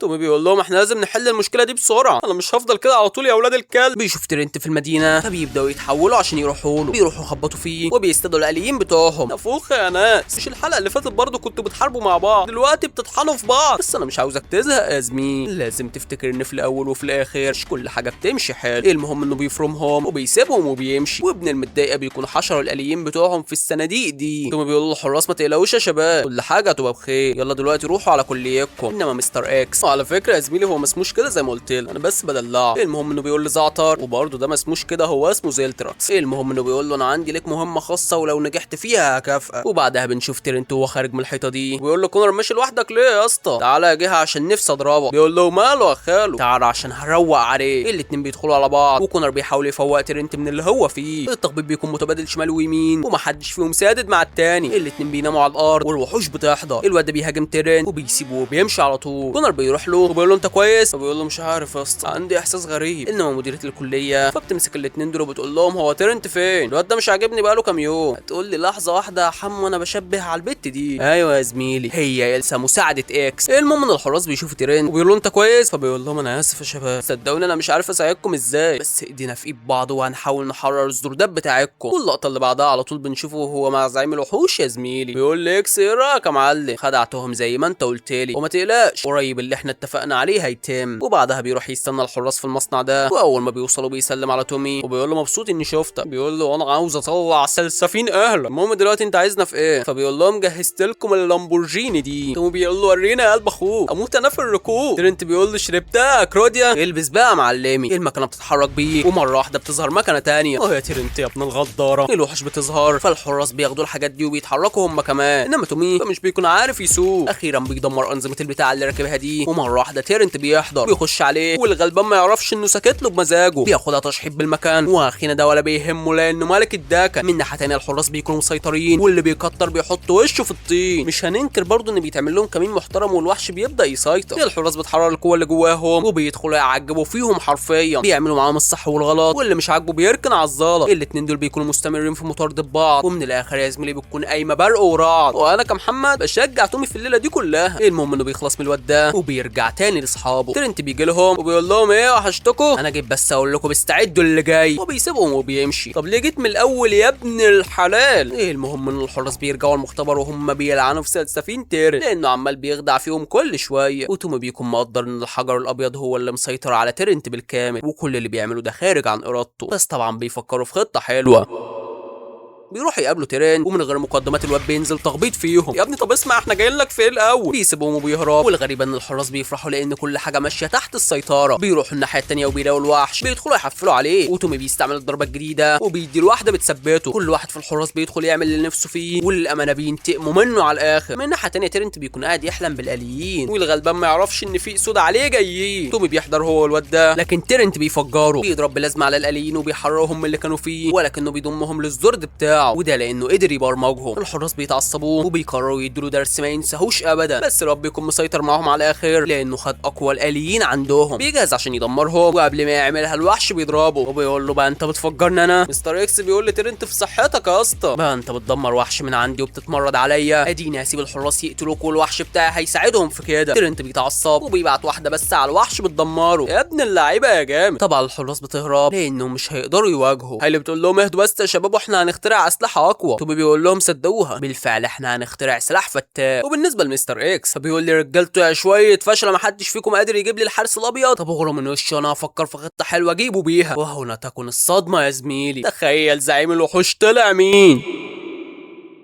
تومي بيقول لهم احنا لازم نحل المشكلة دي بسرعة، انا مش هفضل كده على طول يا اولاد الكلب. بيشوف ترنت في المدينة فبيبداوا يتحولوا عشان يروحوا له. بيروحوا يخبطوا فيه وبيستدعوا الاليين بتوعهم. نفوخ يا ناس، مش الحلقة اللي فاتت برضه كنتوا بتحاربوا مع بعض، دلوقتي بتطحنوا في بعض. بس انا مش عاوزك تزهق يا زميل، لازم تفتكر ان في الاول وفي الاخر مش كل حاجة بتمشي حلو. المهم انه بيفرمهم وبيسيبهم وبيمشي. وابن المتضايقه بيكون حشروا الاليين بتوعهم في الصناديق دي. تومي بيقول للحراس ما تقلقوش يا شباب، كل حاجة هتبقى بخير، يلا دلوقتي روحوا على كليتكم. انما مستر اكس، على فكرة يا زميلي هو ما اسموش كده زي ما قلت لك، انا بس بدلعه. المهم انه بيقول لزعتر، وبرده ده ما اسموش كده، هو اسمه زلتراكس. المهم انه بيقول له انا عندي لك مهمة خاصة ولو نجحت فيها هكافئك. وبعدها بنشوف ترنت وهو خارج من الحيطة دي وبيقول له كونر ماشي لوحدك ليه يا اسطى؟ تعالى يا جهة عشان نفسي اضربك. بيقول له ماله يا خاله، تعالى عشان هروق عليه. الاتنين بيدخلوا على بعض وكونر بيحاول يفوق ترنت من اللي هو فيه. التخبيط بيكون متبادل شمال ويمين ومحدش فيهم سادد مع التاني. الاتنين بيناموا على الارض والوحوش بتحضر. الواد ده بيهاجم ترنت وبيسيبه وبيمشي على طول. كونر بيروح له وبيقول له انت كويس؟ فبيقول له مش عارف يا اسطى، عندي احساس غريب. انما مديره الكلية فبتمسك الاتنين دول وبتقول لهم هو ترنت فين؟ الواد ده مش عاجبني بقاله كام يوم. هتقول لي لحظة واحدة يا حمو انا بشبه على البت دي. ايوه يا زميلي هي إلسا مساعدة اكس. المهم ان الحراس بيشوفوا ترنت وبيقولوا له انت كويس؟ فبيقول لهم انا اسف يا شباب، صدقوني انا مش عارف اساعدكم ازاي، بس ايدينا في ايد بعض وهنحاول نحرر الزرداب بتاعتكم. واللقطه اللي بعدها على طول بنشوفه وهو مع زعيم الوحوش يا زميلي، بيقول لي اكس ايه رايك يا معلم؟ خدعتهم زي ما انت قلت لي، وما تقلقش قريب اللي احنا اتفقنا عليه هيتم. وبعدها بيروح يستنى الحراس في المصنع ده، واول ما بيوصلوا بيسلم على تومي وبيقول له مبسوط اني شفتك. بيقول له انا عاوز اطلع سلسفين اهلا. المهم دلوقتي انت عايزنا في ايه؟ فبيقول لهم جهزت لكم اللامبورجيني دي. تومي بيقول له ورينا يا قلب اخوك، اموت انا في الركوب. ترنت بيقول له شربتها كروديا، البس بقى يا معلمي. المكنه بتتحرك بيه ومرة واحدة بتظهر مكنه تانية. اه يا ترنت يا ابن الغداره. الوحش بتظهر، فالحراس بياخدوا الحاجات دي وبيتحركوا هم كمان. انما تومي مش بيكون عارف يسوق. اخيرا بيدمر انظمة البتاع اللي راكبها دي، ومرة واحدة ترنت بيحضر بيخش عليه والغلبان ما يعرفش انه ساكت له بمزاجه، بياخدها تشحيط بالمكان واخينا ده ولا بيهمه لانه ملك الدكن. من ناحية تانية الحراس بيكونوا مسيطرين واللي بيكتر بيحط وشه في الطين. مش هننكر برضه ان بيتعمل لهم كمين محترم والوحش بيبدا يسيطر. الحراس بتحرر القوة اللي جواهم وبيدخلوا يعجبوا فيهم حرفيا، بيعملوا معاهم الصح والغلط واللي مش عاجبه بيركن على الزلط. الاتنين دول بيكونوا مستمرين في مطاردة بعض، ومن الاخر يا زميلي بتكون قايمة برق ورعد. وانا كمحمد بشجع تومي في الليلة دي كلها. المهم انه بيخلص من الواد ده وبيرجع تاني لاصحابه. ترنت بيجي لهم وبيقول لهم ايه وحشتكم؟ انا جيت بس اقول لكم استعدوا اللي جاي، وبيسيبهم وبيمشي. طب ليه جيت من الاول يا ابن الحلال؟ ايه المهم ان الحراس بيرجعوا المختبر وهم بيلعنوا في سلسفين تيرن لانه عمال بيخدع فيهم كل شوية. وتومي بيكون مقدر ان الحجر الابيض هو اللي مسيطر على ترنت بالكامل وكل اللي بيعمله ده خارج عن ارادته، بس طبعا بيفكروا في خطه حلوة. بيروحوا يقابلوا تيرين ومن غير مقدمات الواد بينزل تخبيط فيهم. يا ابني طب اسمع احنا جايين لك في ايه الاول؟ بيسيبهم وبيهرب. والغريب ان الحراس بيفرحوا لان كل حاجة ماشية تحت السيطرة. بيروحوا الناحية الثانية وبيلاقوا الوحش، بيدخلوا يحفلوا عليه وتومي بيستعمل الضربة الجديدة وبيدي الواحدة بتثبته. كل واحد في الحراس بيدخل يعمل اللي نفسه فيه وللامانة بينتقموا منه على الاخر. من ناحية ثانية تيرنت بيكون قاعد يحلم بالاليين والغلبان ما يعرفش ان في اسود عليه جايين. تومي بيحضر هو والواد ده لكن تيرنت بيفجره، بيضرب بلازمه على الاليين وبيحررهم من اللي كانوا فيه ولكنه بيضمهم للزرد بتاعه. بتاعه، وده لانه قدر يبرمجهم. الحراس بيتعصبوا وبيقرروا يدوا درس ما ينساهوش ابدا، بس رب بيكون مسيطر معاهم على الاخر لانه خد اقوى الاليين عندهم. بيجهز عشان يدمرهم، وقبل ما يعملها الوحش بيضربه وبيقول له بقى انت بتفجرني انا. مستر اكس بيقول لترنت في صحتك يا اسطى، بقى انت بتدمر وحش من عندي وبتتمرد عليا، اديني هسيب الحراس يقتلوك والوحش بتاعي هيساعدهم في كده. ترنت بيتعصب وبيبعت واحدة بس على الوحش بتدمره. يا ابن اللعيبة يا جامد. طبعا الحراس بتهرب لانهم مش هيقدروا يواجهوا. هايلي بتقول لهم اهدوا بس يا شباب واحنا هنخترع اسلحة اقوى. تومي بيقول لهم صدقوها، بالفعل احنا هنخترع سلاح فتاك. وبالنسبة لمستر اكس فبيقول لي رجالته يا شوية فشله، ما حدش فيكم قادر يجيب لي الحارس الابيض، طب اغروا من وشي انا هفكر في خطه حلوة اجيبه بيها. وهنا تكون الصدمة يا زميلي، تخيل زعيم الوحوش طلع مين؟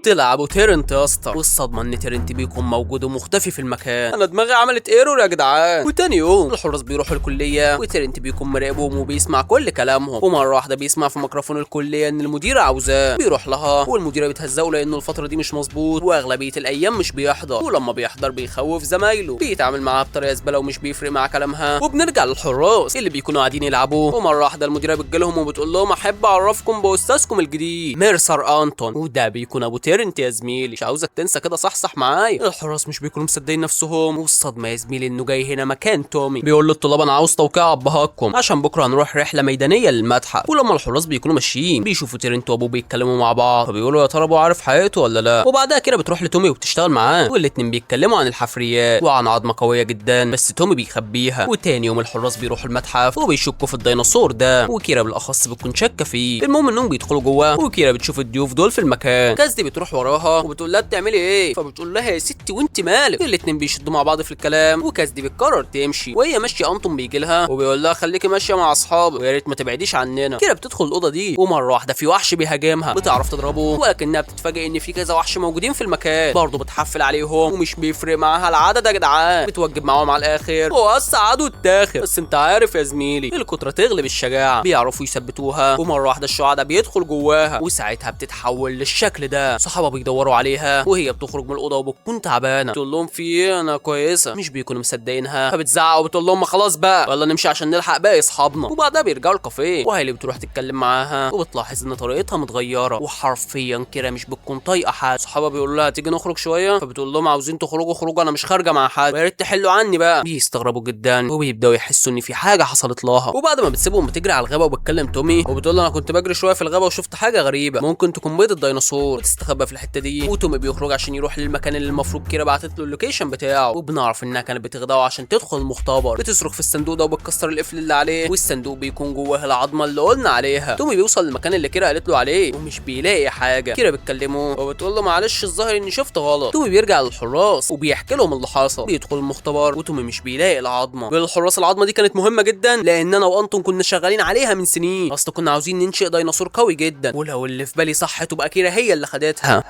طلع ابو تيرنت يا اسطى. والصدمه ان تيرنت بيكون موجود ومختفي في المكان. انا دماغي عملت error يا جدعان. وتاني يوم الحراس بيروحوا الكلية وتيرنت بيكون مراقبهم وبيسمع كل كلامهم، ومرة واحدة بيسمع في ميكروفون الكلية ان المديرة عاوزاه. بيروح لها والمديره بتهزقه لانه الفترة دي مش مظبوط واغلبيه الايام مش بيحضر، ولما بيحضر بيخوف زمايله، بيتعامل معاها بطريقة زبالة ومش بيفرق مع كلامها. وبنرجع للحراس اللي بيكونوا قاعدين يلعبوا، ومرة واحدة المديرة بتجيلهم وبتقول لهم احب اعرفكم باستاذكم الجديد ميرسر انتون، وده بيكون ابو تيرنت يا زميلي، مش عاوزك تنسى كده، صحصح معايا. الحراس مش بيكونوا مصدقين نفسهم، والصدمه يا زميلي انه جاي هنا مكان تومي. بيقول للطلاب انا عاوز توقيع ابهاتكم عشان بكره هنروح رحله ميدانية للمتحف. ولما الحراس بيكونوا ماشيين بيشوفوا تيرنت وابوه بيتكلموا مع بعض، فبيقولوا يا ترى ابوه عارف حقيقته ولا لا. وبعدها كده بتروح لتومي وبتشتغل معاه، والاتنين بيتكلموا عن الحفريات وعن عظمه قوية جدا بس تومي بيخبيها. وتاني يوم الحراس بيروحوا المتحف وبيشكوا في الديناصور ده، وكيرا بالاخص بتكون شاكه فيه. المهم انهم بيدخلوا جوه وكيرا بتشوف الضيوف دول في المكان. كازدي بتروح وراها وبتقول لها بتعملي ايه، فبتقول لها يا ستي وانت مالك. الاتنين بيشدوا مع بعض في الكلام وكازدي بتقرر تمشي. وهي ماشية انطون بيجي لها وبيقول لها خليكي ماشية مع اصحابك ويا ريت ما تبعديش عننا. كيرا بتدخل الاوضة دي ومرة واحدة في وحش بيهاجمها، بتعرف تضربه ولكنها بتتفاجئ ان في كذا وحش موجودين في المكان، برضه بتحفل عليهم ومش بيفرق معاها العدد يا جدعان، بتوجب معاهم على الاخر وقص عدو التاخر. بس انت عارف يا زميلي الكتره تغلب الشجاعة، بيعرفوا يثبتوها ومرة واحدة الشعاع ده بيدخل جواها وساعتها بتتحول للشكل ده. صحابها بيدوروا عليها وهي بتخرج من الاوضة وبتكون تعبانة، تقول لهم في ايه انا كويسة، مش بيكونوا مصدقينها، فبتزعق وبتقول لهم خلاص بقى يلا نمشي عشان نلحق باقي اصحابنا. وبعدها بيرجعوا الكافيه وهايلي بتروح تتكلم معاها وبتلاحظ ان طريقتها متغيرة وحرفيا كده مش بتكون طايقة حد. صحابها بيقولوا لها تيجي نخرج شوية، فبتقول لهم عاوزين تخرجوا خروجوا انا مش خارجه مع حد ويا ريت تحلوا عني بقى. بيستغربوا جدا وبيبداوا يحسوا ان في حاجة حصلت لها. وبعد ما بتسيبهم بتجري على الغابة وبتكلم تومي وبتقول له انا كنت بجري شوية في الغابة وشفت حاجة غريبة ممكن تكون بيض الديناصور، بتستخبى في الحتة دي. وتومي بيخرج عشان يروح للمكان اللي المفروض كيرا بعتت له ال location بتاعه، وبنعرف انها كانت بتخدعه عشان تدخل المختبر. بتصرخ في الصندوق ده وبتكسر القفل اللي عليه، والصندوق بيكون جواه العظمة اللي قلنا عليها. تومي بيوصل للمكان اللي كيرا قالت له عليه ومش بيلاقي حاجة. كيرا بتكلمه وبتقول له معلش الظاهر اني شفت غلط. تومي بيرجع للحراس وبيحكي لهم اللي حصل. بيدخل المختبر وتومي مش بيلاقي العظمة. بيقول للحراس العظمة دي كانت مهمة جدا لان انا وانطون كنا شغالين عليها من سنين، اصل كنا عاوزين ننشئ ديناصور قوي جدا، ولو اللي في بالي صح تبقى كيرا هي اللي خدتها.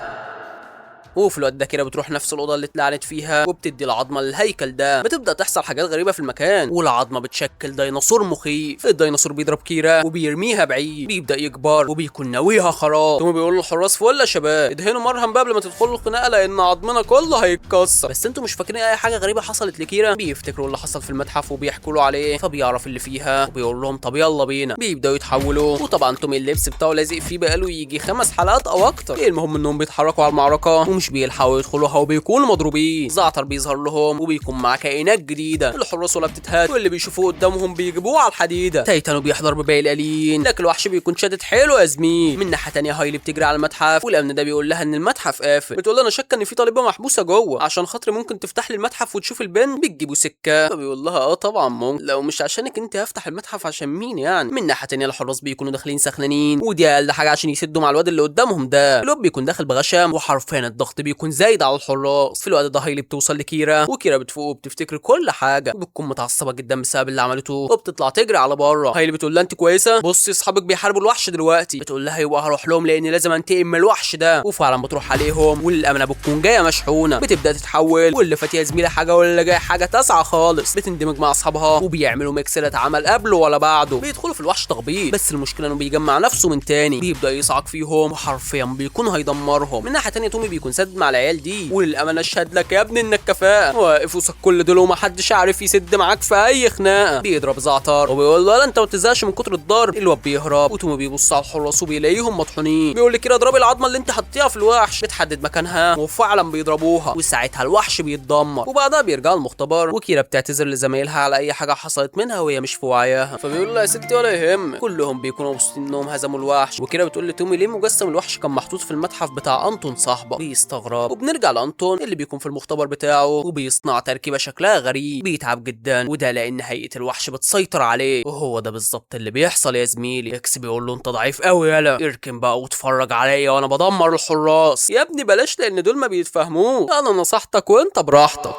وفي الوقت ده كده بتروح نفس الاوضة اللي اتلعنت فيها وبتدي العظمة للهيكل ده. بتبدا تحصل حاجات غريبة في المكان والعظمة بتشكل ديناصور مخيف. الديناصور بيضرب كيرا وبيرميها بعيد، بيبدا يكبر وبيكون ناويها خراب. ثم بيقول للحراس فل يا شباب ادهنوا مرهم بقى قبل ما تدخلوا الخناقة لان عظمنا كله هيتكسر. بس انتوا مش فاكرين اي حاجة غريبة حصلت لكيرا؟ بيفتكروا اللي حصل في المتحف وبيحكوا له عليه، فبيعرف اللي فيها وبيقول لهم طب يلا بينا. بيبداوا يتحولوا وطبعا تومي اللبس بتاعه لازق فيه بقاله يجي 5 حلقات او اكتر. المهم انهم بيتحركوا على المعركة ومش بيلحقوا يدخلوها وبيكونوا مضروبين. زعتر بيظهر لهم وبيكون معاه كائنات جديدة. الحراس ولا بتتهات واللي بيشوفوه قدامهم بيجيبوه على الحديدة. تايتانو بيحضر بباقي الاليين لكن الوحش بيكون شادد حيله يا زميل. من ناحية تانية هايلي بتجري على المتحف والامن ده بيقول لها ان المتحف قافل. بتقول له انا شاكه ان في طالبه محبوسة جوه عشان خاطري ممكن تفتح لي المتحف وتشوف البنت. بتجيبوا سكة فبيقول لها اه طبعا ممكن، لو مش عشانك انت هفتح المتحف عشان مين يعني. من ناحية تانية الحراس بيكونوا داخلين سخنانين ودي اقل حاجة عشان يسدوا مع الواد اللي قدامهم ده. الواد بيكون داخل بغشام وحرفيا الضغط بيكون زايد على الحراس. في الوقت ده هايلي بتوصل لكيرا وكيرا بتفوق وبتفتكر كل حاجة، بتكون متعصبه جدا بسبب اللي عملته وبتطلع تجري على بره. هايلي بتقول لها انت كويسة؟ بصي اصحابك بيحاربوا الوحش دلوقتي. بتقول لها يبقى هروح لهم لاني لازم انتقم من الوحش ده. وفعلا بتروح عليهم وللامانة بتكون جاية مشحونه. بتبدا تتحول واللي فات يا زميلي حاجة واللي جاي حاجة تسعة خالص. بتندمج مع اصحابها وبيعملوا mix لا اتعمل قبله ولا بعده. بيدخلوا في الوحش تخبيط بس المشكلة انه بيجمع نفسه من تاني، بيبدا يصعق فيهم وحرفيا بيكون هيدمرهم. من ناحية تانية تومي بيكون اسد مع العيال دي، وللامانة اشهد لك يا ابني انك كفاءة، واقف وسط كل دول ومحدش عارف يسد معاك في اي خناقه. بيضرب زعتر وبيقول له لا انت ما بتزهقش من كتر الضرب. الواد بيهرب وتومي بيبص على الحراس وبيلاقيهم مطحونين. بيقول لكيرا اضربي العظمة اللي انت حطيها في الوحش، بتحدد مكانها وفعلا بيضربوها، وساعتها الوحش بيتدمر. وبعدها بيرجعوا المختبر وكيرا بتعتذر لزمايلها على اي حاجة حصلت منها وهي مش في وعيها، فبيقول لها يا ستي ولا يهم. كلهم بيكونوا مبسوطين انهم هزموا الوحش، وكيرا بتقول لتومي ليه مجسم الوحش كان محطوط في المتحف بتاع انطون صاحبه. بيستغرب. وبنرجع لانطون اللي بيكون في المختبر بتاعه وبيصنع تركيبه شكلها غريب، بيتعب جدا وده لان هيئة الوحش بتسيطر عليه، وهو ده بالظبط اللي بيحصل يا زميلي. اكس بيقول له انت ضعيف قوي، يالا اركن بقى واتفرج عليا وانا بدمر الحراس. يا ابني بلاش لان دول ما بيتفهموش، انا نصحتك وانت براحتك.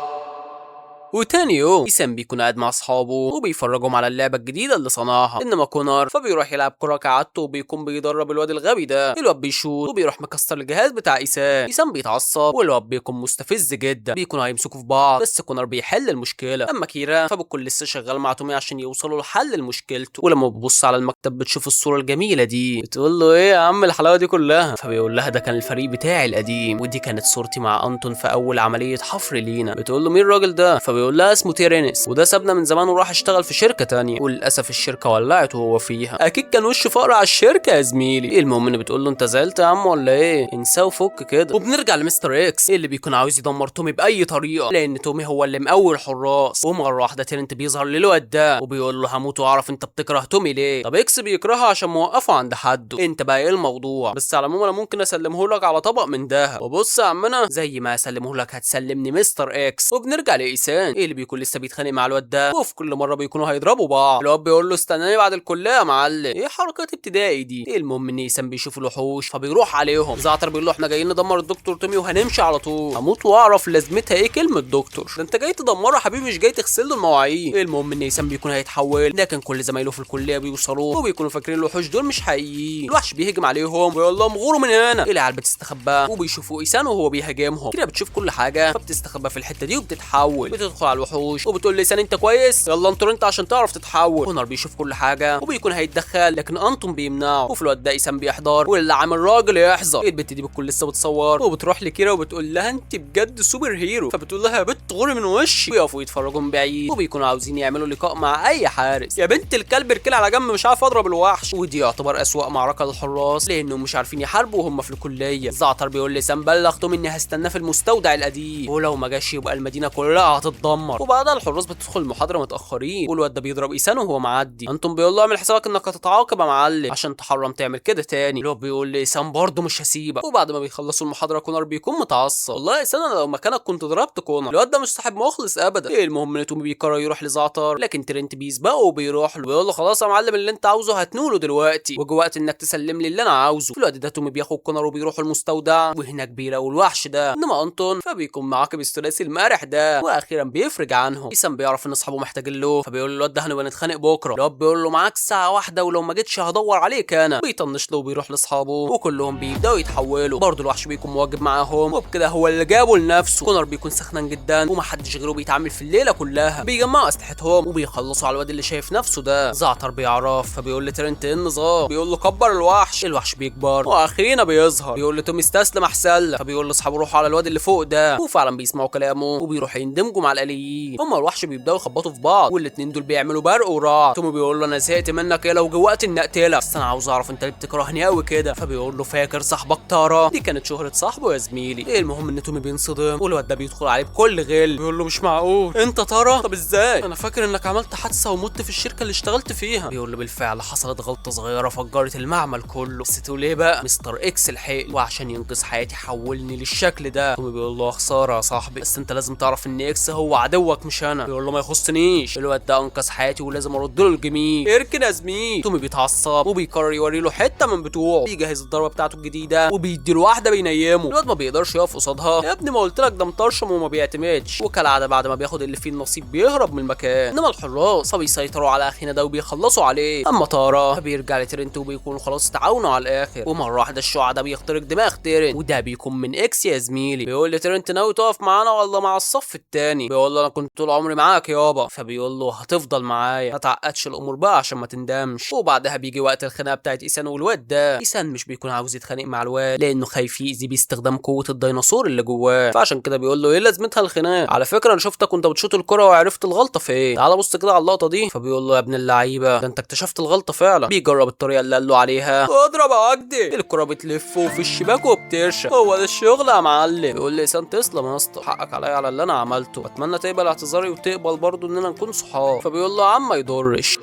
وتاني يوم ايسان بيكون قاعد مع اصحابه وبيفرجهم على اللعبة الجديدة اللي صنعها. انما كونر فبيروح يلعب كره كعادته وبيكون بيدرب الواد الغبي ده. الواد بيشوط وبيروح مكسر الجهاز بتاع ايسان. ايسان بيتعصب والواد بيكون مستفز جدا، بيكونوا هيمسكوا في بعض بس كونر بيحل المشكلة. اما كيرا فبتكون لسه شغال مع تومي عشان يوصلوا لحل لمشكلته، ولما بتبص على المكتب بتشوف الصورة الجميلة دي، بتقول له ايه يا عم الحلاوة دي كلها؟ فبيقول لها ده كان الفريق بتاعي القديم، ودي كانت صورتي مع انطون في اول عملية حفر لينا. بتقول له مين الراجل ده؟ فبيقول لها اسمه تيرينس، وده سابنا من زمان وراح اشتغل في شركة تانية، وللاسف الشركة ولعت وهو فيها، اكيد كان وشه فقر على الشركة يا زميلي. المهم ان بتقول له انت زعلت يا عم ولا ايه؟ انساه وفك كده. وبنرجع لمستر اكس اللي بيكون عاوز يدمر تومي باي طريقه، لان تومي هو اللي مقوي الحراس. ومرة واحدة تيرنت بيظهر للواد ده وبيقول له هموت واعرف انت بتكره تومي ليه. طب اكس بيكرهه عشان موقفه عند حده، انت بقى ايه الموضوع؟ بس على العموم انا ممكن اسلمه لك على طبق من دهب، وبص يا عمنا زي ما اسلمه لك هتسلمني مستر اكس. وبنرجع لايسان اللي بيكون لسه بيتخانق مع الواد ده، وفي كل مرة بيكونوا هيضربوا بعض. الواد بيقول له استناني بعد الكلية يا معلم، ايه حركات ابتدائي دي؟ المهم ان ايسان بيشوف الوحوش فبيروح عليهم. زعتر بيقول له احنا جايين ندمر الدكتور تومي وهنمشي على طول. هموت واعرف لازمتها ايه كلمة دكتور، ده انت جاي تدمره يا حبيبي مش جاي تغسل له المواعين. المهم ان ايسان بيكون هيتحول، لكن كل زمايله في الكلية بيوصلوه وبيكونوا فاكرين الوحوش دول مش حقيقيين. الوحش بيهجم عليهم ويقول لهم غوروا من هنا. العيال بتستخبى وبيشوفوا ايسان وهو بيهاجمهم. كده بتشوف كل حاجة فبتستخبى في الحتة دي وبتتحول، بتدخل على الوحوش وبتقول لإيسان انت كويس؟ يلا انطر انت عشان تعرف تتحول. كونر بيشوف كل حاجة وبيكون هيتدخل، لكن انطون بيمنعه. وفي الوقت ده ايسان بيحضر واللي عامل راجل يحذر. البت دي بتكون لسه بتصور وبتروح لكيرا وبتقول لها انت بجد super hero، فبتقول لها يا بنت غوري من وشي. بيقفوا يتفرجوا من بعيد وبيكونوا عاوزين يعملوا لقاء مع اي حارس. يا بنت الكلب اركلي على جنب مش عارف اضرب الوحش. ودي يعتبر اسوأ معركة للحراس لانهم مش عارفين يحاربوا وهم في الكلية. زعتر بيقول لسام بلغ تومي اني هستناه في المستودع القديم، ولو ما جاش يبقى المدينة كلها هتتدمر. وبعدها الحراس بتدخل المحاضرة متاخرين، والواد ده بيضرب ايسان وهو معدي. انتم بيقول له اعمل حسابك انك هتتعاقب يا معلم عشان تحرم تعمل كده تاني. الواد بيقول لايسان برضه مش هسيبك. وبعد ما بيخلصوا المحاضرة كونر بيكون متعصب، والله يا ايسان انا لو مكانك كنت ضربت كونر، الواد ده مش صاحب مخلص ابدا. المهم ان تومي بيقرر يروح لزعتر، لكن ترنت بيسبقه وبيروح له بيقول له خلاص يا معلم اللي انت عاوزه هتنوله دلوقتي، وجه وقت انك تسلم لي اللي انا عاوزه. في الوقت ده تومي بياخد كونر وبيروحوا المستودع، وهناك بيلاقوا الوحش ده. انما انطون فبيكون معاقب الثلاثي المرح ده، واخيرا بيفرج عنهم. ايسان بيعرف ان اصحابه محتاجين له، فبيقول له الواد ده هنبقى نتخانق بكره. الواد بيقول له معاك ساعة واحدة ولو ما جيتش هدور عليك انا. بيطنش له وبيروح لاصحابه وكلهم بيبداوا يتحولوا. برضه الوحش بيكون مواجب معاهم، وبكده هو اللي جابه لنفسه. كونر بيكون سخنان جدا ومحدش غيره بيتعامل في الليلة كلها. بيجمعوا اسلحتهم وبيخلصوا على الواد اللي شايف نفسه ده. زعتر بيعرف فبيقول لترنت ايه النظام، بيقول له كبر الوحش. الوحش بيكبر واخينا بيظهر. بيقول لتومي استسلم احسن لك، فبيقول لاصحابه روحوا على الواد اللي فوق ده، وفعلا بيسمعوا كلامه وبيروحوا يندمجوا مع الاليين. هما الوحش بيبداوا يخبطوا في بعض، والاثنين دول بيعملوا برق ورعد. تومي بيقول له انا زهقت منك يا لو جه وقت اني اقتلك، بس انا عاوز اعرف انت ليه بتكرهني قوي كده. فبيقول له فاكر صاحبك تارا؟ دي كانت شهرة صاحبه يا زميلي. المهم ان تومي بينصدم والواد ده بيدخل عليه بكل غل، بيقول له مش معقول انت تارا؟ طب ازاي؟ انا فاكر انك عملت حادثه ومت في الشركة اللي اشتغلت فيها. بيقول له بالفعل حصلت غلطه صغيرة فجرت المعمل كله، بس تقول ايه بقى؟ مستر اكس الحق وعشان ينقذ حياتي حولني للشكل ده. تومي بيقول له خسارة يا صاحبي، بس انت لازم تعرف ان اكس هو عدوك مش انا. بيقول له ما يخصنيش، الواد ده انقذ حياتي ولازم ارد له الجميل، اركن يا زميل. تومي بيتعصب وبيقرر يوري له حتة من بتوعه. بيجهز الضربة بتاعته الجديدة وبيدي له واحدة بينيمه. الواد ما بيقدرش يقف قصادها، يا ابني ما قلت لك ده مطرشم وما بيعتمدش. وكالعادة بعد ما بياخد اللي فيه النصيب بيهرب من المكان. انما الحراس فبيسيطروا على اخينا ده وبيخلصوا عليه. اما تارا فبيرجع لترنت وبيكونوا خلاص تعاونوا على الاخر. ومرة واحدة الشعاع ده بيخترق دماغ تيرنت، وده بيكون من اكس يا زميلي. بيقول لترنت ناوي تقف معانا ولا مع الصف التاني؟ بيقول بيقول له انا كنت طول عمري معاك يابا، فبيقول له هتفضل معايا، ما تعقدش الامور بقى عشان ما تندمش. وبعدها بيجي وقت الخناقة بتاعت ايسان والواد ده. ايسان مش بيكون عاوز يتخانق مع الواد لانه خايف يأذي باستخدام قوة الديناصور اللي جواه، فعشان كده بيقول له ايه لازمتها الخناقة؟ على فكرة انا شفتك وانت بتشوط الكره وعرفت الغلطة في ايه، تعال بص كده على اللقطة دي. فبيقول له يا ابن اللعيبة ده انت اكتشفت الغلطة فعلا. بيجرب الطريقة اللي قال له عليها، اضرب يا وجدي، الكره بتلف وفي الشباك وبترشق، هو ده الشغل يا معلم. بيقول لي ايسان تسلم يا اسطى، حقك عليا على اللي انا عملته، اتمنى تقبل اعتذاري وتقبل برضه اننا نكون صحاب. فبيقول له يا عم ما يضرش.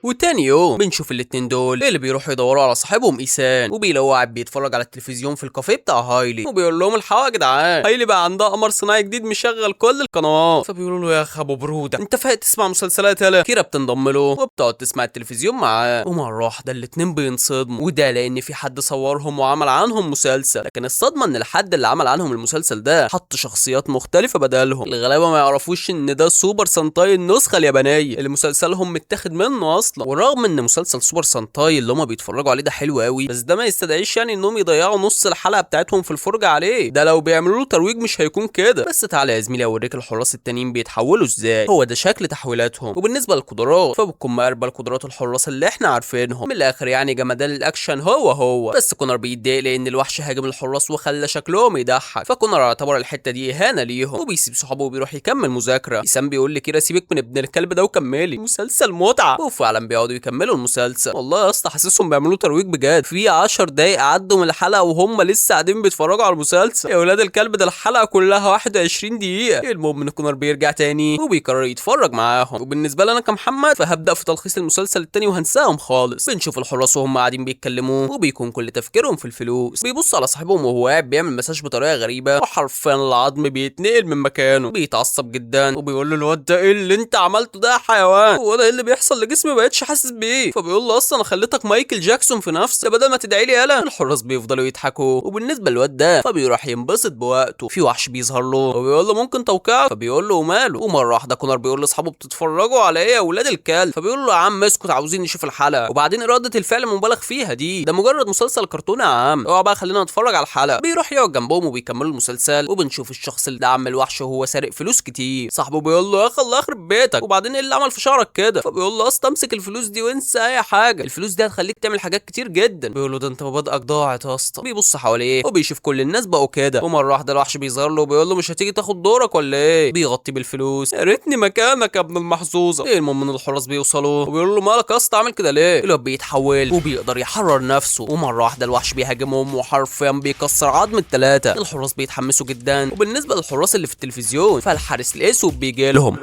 وتاني يوم بنشوف الاتنين دول اللي بيروحوا يدوروا على صاحبهم ايسان، وبيلاقوه قاعد بيتفرج على التلفزيون في الكافيه بتاع هايلي، وبيقول لهم الحقوا يا جدعان، هايلي بقى عندها قمر صناعي جديد مشغل كل القنوات. فبيقولوا له يا اخ ابو برودة انت فايق تسمع مسلسلات يالا. كيرا بتنضم له وبتقعد تسمع التلفزيون معاه، ومرة واحدة الاتنين بينصدموا، وده لان في حد صورهم وعمل عنهم مسلسل. لكن الصدمة ان الحد اللي عمل عنهم المسلسل ده حط شخصيات مختلفة بدلهم، الغلابة ما يعرفوش ان ده سوبر سانتاي النسخة اليابانية اللي مسلسلهم متاخد منه اصلا. ورغم ان مسلسل سوبر سانتاي اللي هما بيتفرجوا عليه ده حلو قوي، بس ده ما يستدعيش يعني انهم يضيعوا نص الحلقة بتاعتهم في الفرجة عليه، ده لو بيعملوا له ترويج مش هيكون كده. بس تعالى يا زميلي اوريك الحراس التانيين بيتحولوا ازاي، هو ده شكل تحويلاتهم. وبالنسبة للقدرات فبتكون مقاربة لقدرات الحراس اللي احنا عارفينهم، من الاخر يعني جمدان الاكشن هو هو. بس كونر بيتضايق لان الوحش هاجم الحراس وخلى شكلهم يضحك، فكونر اعتبر الحتة دي اهانه ليهم وبيسيب صحابه وبيروح يكمل مذاكرة. ايسان بيقول لكيرا سيبك من ابن الكلب ده وكملي مسلسل متعه، وفعلا بيقعدوا يكملوا المسلسل. والله يا اسطى حاسسهم بيعملوا ترويج بجد، في 10 دقايق عدوا من الحلقة وهم لسه قاعدين بيتفرجوا على المسلسل. يا ولاد الكلب ده الحلقة كلها 21 دقيقة. المهم ان كونر بيرجع تاني وبيقرر يتفرج معاهم. وبالنسبة لي انا كمحمد فهبدا في تلخيص المسلسل التاني وهنساهم خالص. بنشوف الحراس وهم قاعدين بيتكلموا وبيكون كل تفكيرهم في الفلوس. بيبص على صاحبهم وهو قاعد بيعمل مساج بطريقة غريبة، وحرفيا العظم بيتنقل من مكانه. بيتعصب جدا وبيقول له الواد ده ايه اللي انت عملته ده يا حيوان، هو ده ايه اللي بيحصل لجسمي ما بقتش حاسس بيه. فبيقول له اصلا انا خليتك مايكل جاكسون في نفسك بدل ما تدعي لي يالا. الحراس بيفضلوا يضحكوا. وبالنسبة للواد ده فبيروح ينبسط بوقته. في وحش بيظهر له وبيقول له ممكن توقيعك، فبيقول له وماله. ومرة واحدة كونر بيقول لاصحابه بتتفرجوا على ايه يا ولاد الكلب، فبيقول له يا عم اسكت عاوزين نشوف الحلقة. وبعدين اراده الفعل مبالغ فيها دي، ده مجرد مسلسل كرتوني يا عم، اوعى بقى خلينا نتفرج على الحلقة. بيروح يقعد جنبهم وبيكملوا المسلسل. وبنشوف الشخص اللي دعم الوحش وهو سارق فلوس كتير. صاحبه بيقول له يا اخي الله يخرب بيتك، وبعدين ايه اللي عمل في شعرك كده؟ فبيقول له اصلا امسك الفلوس دي وانسى اي حاجة، الفلوس دي هتخليك تعمل حاجات كتير جدا. بيقول له ده انت مبادئك ضاعت يا اسطى. بيبص حواليه وبيشوف كل الناس بقوا كده. ومرة واحدة الوحش بيظهر له وبيقول له مش هتيجي تاخد دورك ولا ايه؟ بيغطي بالفلوس، يا ريتني مكانك يا ابن المحظوظه. ايه المهم ان الحراس بيوصلوا وبيقول له مالك يا اسطى عامل كده ليه؟ الواد بيتحول وبيقدر يحرر نفسه. ومرة واحدة الوحش بيهاجمهم وحرفيا بيكسر عظم الثلاثة. الحراس بيتحمسوا جدا. وبالنسبة للحراس اللي في التلفزيون فالحارس الاسود بيجي لهم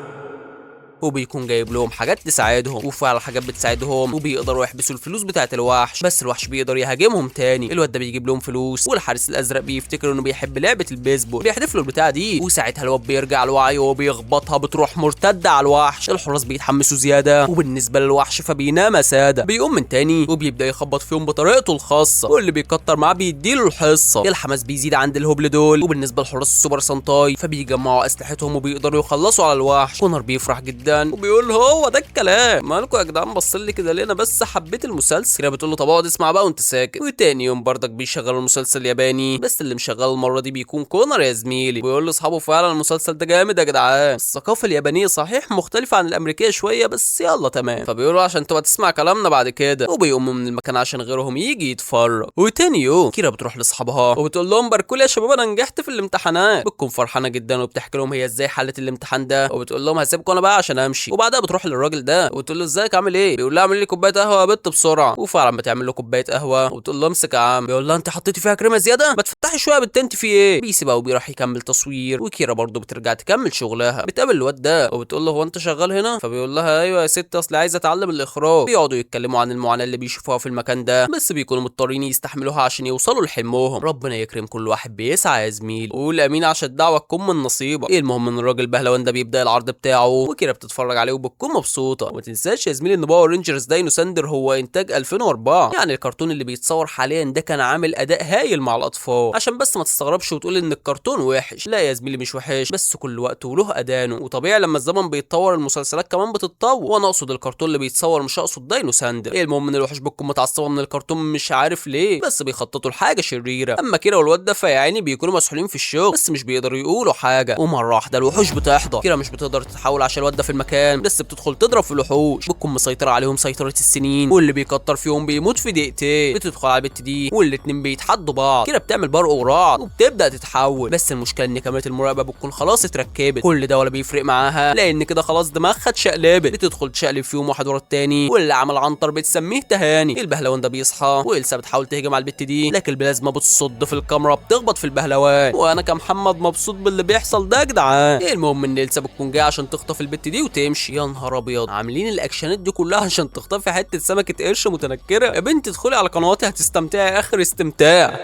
وبيكون جايب لهم حاجات تساعدهم، وفعلا حاجات بتساعدهم وبيقدروا يحبسوا الفلوس بتاعه الوحش. بس الوحش بيقدر يهاجمهم تاني. الواد ده بيجيب لهم فلوس، والحارس الازرق بيفتكر انه بيحب لعبه البيسبول، بيحدف له البتاعه دي، وساعتها الواد بيرجع لوعيه وبيخبطها بتروح مرتدة على الوحش. الحراس بيتحمسوا زيادة. وبالنسبة للوحش فبينام ساده، بيقوم من تاني وبيبدا يخبط فيهم بطريقته الخاصة، واللي بيكتر معاه بيديله الحصة. الحماس بيزيد عند الهبل دول. وبالنسبة لحراس السوبر سانتاي فبيجمعوا اسلحتهم وبيقدروا يخلصوا على الوحش. كونر بيفرح جدا وبيقول هو ده الكلام، مالكوا يا جدعان باصين لي كده ليه؟ انا بس حبيت المسلسل. كده بتقول له طب اقعد اسمع بقى وانت ساكت. وتاني يوم برضك بيشغلوا المسلسل الياباني، بس اللي مشغله المرة دي بيكون كونر يا زميلي. بيقول لاصحابه فعلا المسلسل ده جامد يا جدعان، الثقافة اليابانية صحيح مختلفة عن الامريكية شوية بس يلا تمام. فبيقولوا عشان تبقى تسمع كلامنا بعد كده، وبيقوموا من المكان عشان غيرهم يجي يتفرج. وتاني يوم كيرا بتروح لاصحابها وبتقول لهم باركولي يا شباب انا نجحت في الامتحانات. بتكون فرحانة جدا وبتحكي لهم هي ازاي حلت الامتحان ده، وبتقول لهم هسيبكم انا بقى عشان امشي. وبعدها بتروح للراجل ده وتقول له ازيك عامل ايه؟ بيقول لها اعمل لي كوباية قهوة يا بت بسرعة. وفعلا بتعمل له كوباية قهوة وبتقول له امسك يا عم. بيقول لها انت حطيتي فيها كريمة زيادة، ما تفتحي شوية يا بت انت في ايه؟ بيسيبها وبيروح يكمل تصوير. وكيرا برضه بترجع تكمل شغلها. بتقابل الواد ده وبتقول له هو انت شغال هنا؟ فبيقول لها ايوه يا ست اصل عايزه اتعلم الاخراج. بيقعدوا يتكلموا عن المعاناة اللي بيشوفوها في المكان ده، بس بيكونوا مضطرين يستحملوها عشان يوصلوا لحلمهم. ربنا يكرم كل واحد بيسعى يا زميل، قول امين عشان الدعوة تكون من نصيبك. المهم ان الراجل بهلوان ده بيبدا العرض بتاعه، وكيرا بتبدا بتتفرج عليه وبتكون مبسوطة. وما تنساش يا زميلي ان باور رينجرز داينو ساندر هو انتاج 2004، يعني الكرتون اللي بيتصور حاليا ده كان عامل اداء هايل مع الاطفال، عشان بس ما تستغربش وتقول ان الكرتون وحش. لا يا زميلي مش وحش، بس كل وقت وله اذانه، وطبيعي لما الزمن بيتطور المسلسلات كمان بتتطور، وانا اقصد الكرتون اللي بيتصور مش اقصد داينو ساندر. المهم ان الوحوش بتكون متعصبه من الكرتون مش عارف ليه، بس بيخططوا لحاجة شريرة. اما كيرا والواد ده فيا عيني بيكونوا مسحولين في الشغل، بس مش بيقدروا يقولوا حاجة. ومرة واحدة الوحوش بتحضر، كيرا مش بتقدر تتحول عشان الواد ده في المكان، بس بتدخل تضرب في الوحوش، بتكون مسيطرة عليهم سيطرة السنين، واللي بيكتر فيهم بيموت في دقيقتين. بتدخل على البت دي والاتنين بيتحدوا بعض، كيرا بتعمل برق ورعد وبتبدا تتحول، بس المشكلة ان كاميرا المراقبة بتكون خلاص اتركبت. كل ده ولا بيفرق معاها لان كده خلاص دماغها اتشقلبت. بتدخل تشقلب فيهم واحد ورا التاني، واللي عمل عنتر بتسميه تهاني. البهلوان ده بيصحى وإلسا بتحاول تهجم على البت دي، لكن البلازما بتصد في الكاميرا بتخبط في البهلوان. وانا كمحمد مبسوط باللي بيحصل ده يا جدعان. المهم ان إلسا بتكون جاية عشان تخطف البت دي وتمشي. يا نهار ابيض، عاملين الاكشنات دي كلها عشان تخطفي حتة سمكة قرش متنكره؟ يا بنتي ادخلي على قنواتي هتستمتعي اخر استمتاع.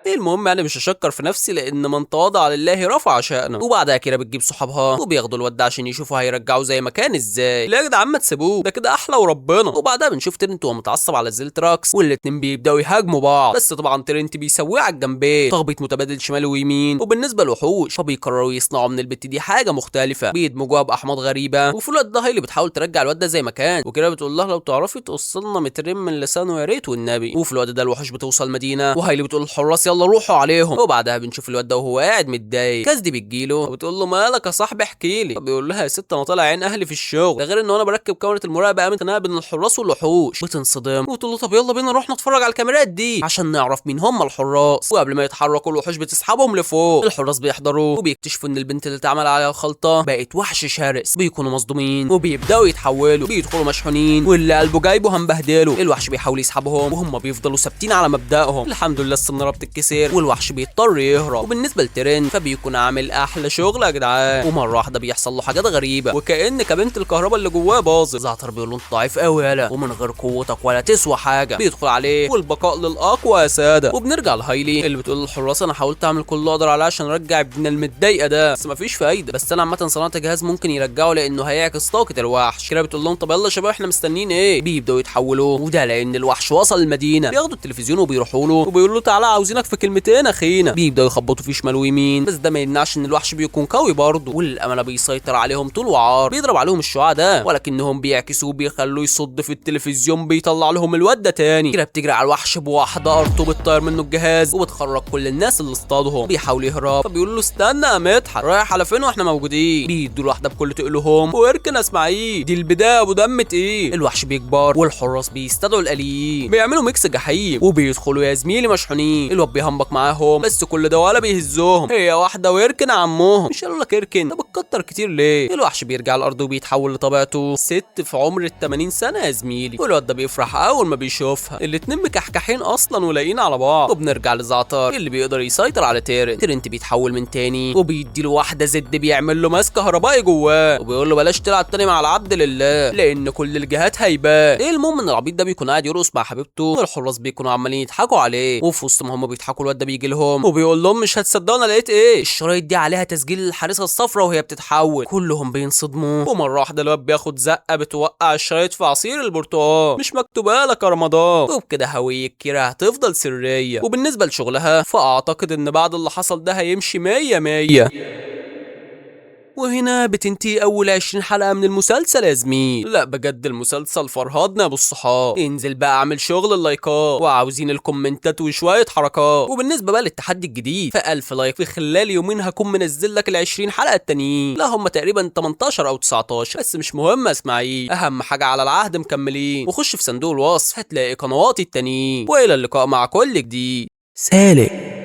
المهم يعني مش هشكر في نفسي لان من تواضع لله رفع شأنه. وبعدها كده بتجيب صحابها وبياخدوا الواد ده عشان يشوفوا هيرجعوا زي ما كان ازاي. لا يا جدعان ما تسيبوه، ده كده احلى وربنا. وبعدها بنشوف ترنت وهو متعصب على زيلتراكس، والاتنين بيبداوا يهاجموا بعض، بس طبعا ترنت بيسويه على الجنبين، تخبيط متبادل شمال ويمين. وبالنسبة للوحوش فبيقرروا يصنعوا من البت دي حاجة مختلفة، بيدمجوها باحماض غريبة. وفي الوقت ده هايلي بتحاول ترجع الواد ده زي ما كان، وكده بتقول لها لو تعرفي تقص لنا مترين من لسانه يا ريت والنبي. وفي الوقت ده الوحوش بتوصل مدينة، وهايلي بتقول للحراس يلا روحوا عليهم. وبعدها بنشوف الواد ده وهو قاعد متضايق، كازدي بتجيله وبتقول له مالك يا صاحبي احكي لي. بيقول لها يا ست انا طالع عين اهلي في الشغل، ده غير ان انا بركب كاميرا المراقبة قامت خناقه بين الحراس والوحوش. بتنصدم وتقول له طب يلا بينا نروح نتفرج على الكاميرات دي عشان نعرف مين هم الحراس. وقبل ما يتحركوا الوحوش بتسحبهم لفوق، الحراس بيحضروا وبيكتشفوا ان البنت اللي اتعمل عليها الخلطة بقت وحش شرس. بيكونوا مصدومين وبيبداوا يتحولوا، بيدخلوا مشحونين واللي قلبه جايبه هنبهدله. الوحش بيحاول يسحبهم وهم بيفضلوا ثابتين على مبدأهم. الحمد لله السناره بتتكسر والوحش بيضطر يهرب. وبالنسبة لترين فبيكون عامل احلى شغل يا جدعان، ومرة واحدة بيحصل له حاجات غريبة وكأن كابينه الكهرباء اللي جواه باظت. زعتر بيقول له انت ضعيف قوي يالا، ومن غير قوتك ولا تسوى حاجة. بيدخل عليه والبقاء للاقوى يا ساده. وبنرجع لهايلي اللي بتقول للحراس انا حاولت اعمل كل اللي اقدر عليه عشان ارجع ابن المتضايقه ده، بس مفيش فايده، بس انا عامة صنعت جهاز ممكن يرجعه لانه هيعكس طاقة الوحش. كده بتقول لهم طب يلا يا شباب احنا مستنيين ايه؟ بيبداوا يتحولوا، وده لان الوحش وصل المدينة. بياخدوا التلفزيون وبيروحوا له وبيقولوا له تعالى عاوزينك في كلمتين اخينا. بيبداوا يخبطوا فيه شمال ويمين، بس ده ما يمنعش ان الوحش بيكون قوي برضه، وللامانة بيسيطر عليهم طول وعار، بيضرب عليهم الشعاع ده ولكنهم بيعكسوه بيخلوه يصد في التلفزيون، بيطلع لهم الواد ده تاني. كده بتجري على الوحش بواحدة ارطو بتطير منه الجهاز وبتخرج كل الناس اللي اصطادهم. بيحاول يهرب فبيقول له استنى يا مدحت، رايح على فين واحنا موجودين؟ بيدوا واحدة بكل تقلهم واركن اسماعيل، دي البداية ابو دم تقيل. الوحش بيكبر والحراس بيستدعوا الاليين، بيعملوا mix جحيم وبيدخلوا يا زميلي مشحونين. الواد بيهمبك معاهم بس كل ده ولا بيهزهم، هي واحدة ويركن عمهم. مش قالوا لك اركن؟ طب بتكتر كتير ليه؟ الوحش بيرجع الارض وبيتحول لطبيعته، ست في عمر ال 80 سنة يا زميلي. والواد ده بيفرح اول ما بيشوفها، الاتنين مكحكحين اصلا ولاقيين على بعض. وبنرجع لزعتر اللي بيقدر يسيطر على تيرنت. تيرنت بيتحول من تاني وبيدي له واحدة زد، بيعمل له ماس كهربائي جواه وبيقول له بلاش تلعب تاني مع العبد لله لان كل الجهات هيبان. ايه المهم ان العبيط ده بيكون قاعد يرقص مع حبيبته والحراس بيكونوا عمالين يضحكوا عليه. وفي وسط ما هم بيضحكوا الواد ده بيجي لهم وبيقول لهم مش هتصدقوا انا لقيت ايه، الشرايط دي عليها تسجيل الحارسه الصفراء وهي بتتحول. كلهم بينصدموا ومرة واحدة الواد بياخد زقه بتوقع الشرايط في عصير البرتقال، مش مكتوبة لك يا رمضان. وبكده هوية كيرا هتفضل سرية. وبالنسبة لشغلها فاعتقد ان بعد اللي حصل ده هيمشي 100 100. وهنا بتنتهي اول 20 حلقة من المسلسل يا زميل. لا بجد المسلسل فرهدنا يا ابو الصحاب، انزل بقى اعمل شغل اللايكات وعاوزين الكومنتات وشوية حركات. وبالنسبة بقى للتحدي الجديد ف1000 like في خلال يومين هكون منزل لك ال20 حلقة التانيين، لا هم تقريبا 18 او 19 بس مش مهم يا اسماعيل، اهم حاجة على العهد مكملين. وخش في صندوق الوصف هتلاقي قنواتي التانيين، والى اللقاء مع كل جديد. سالم.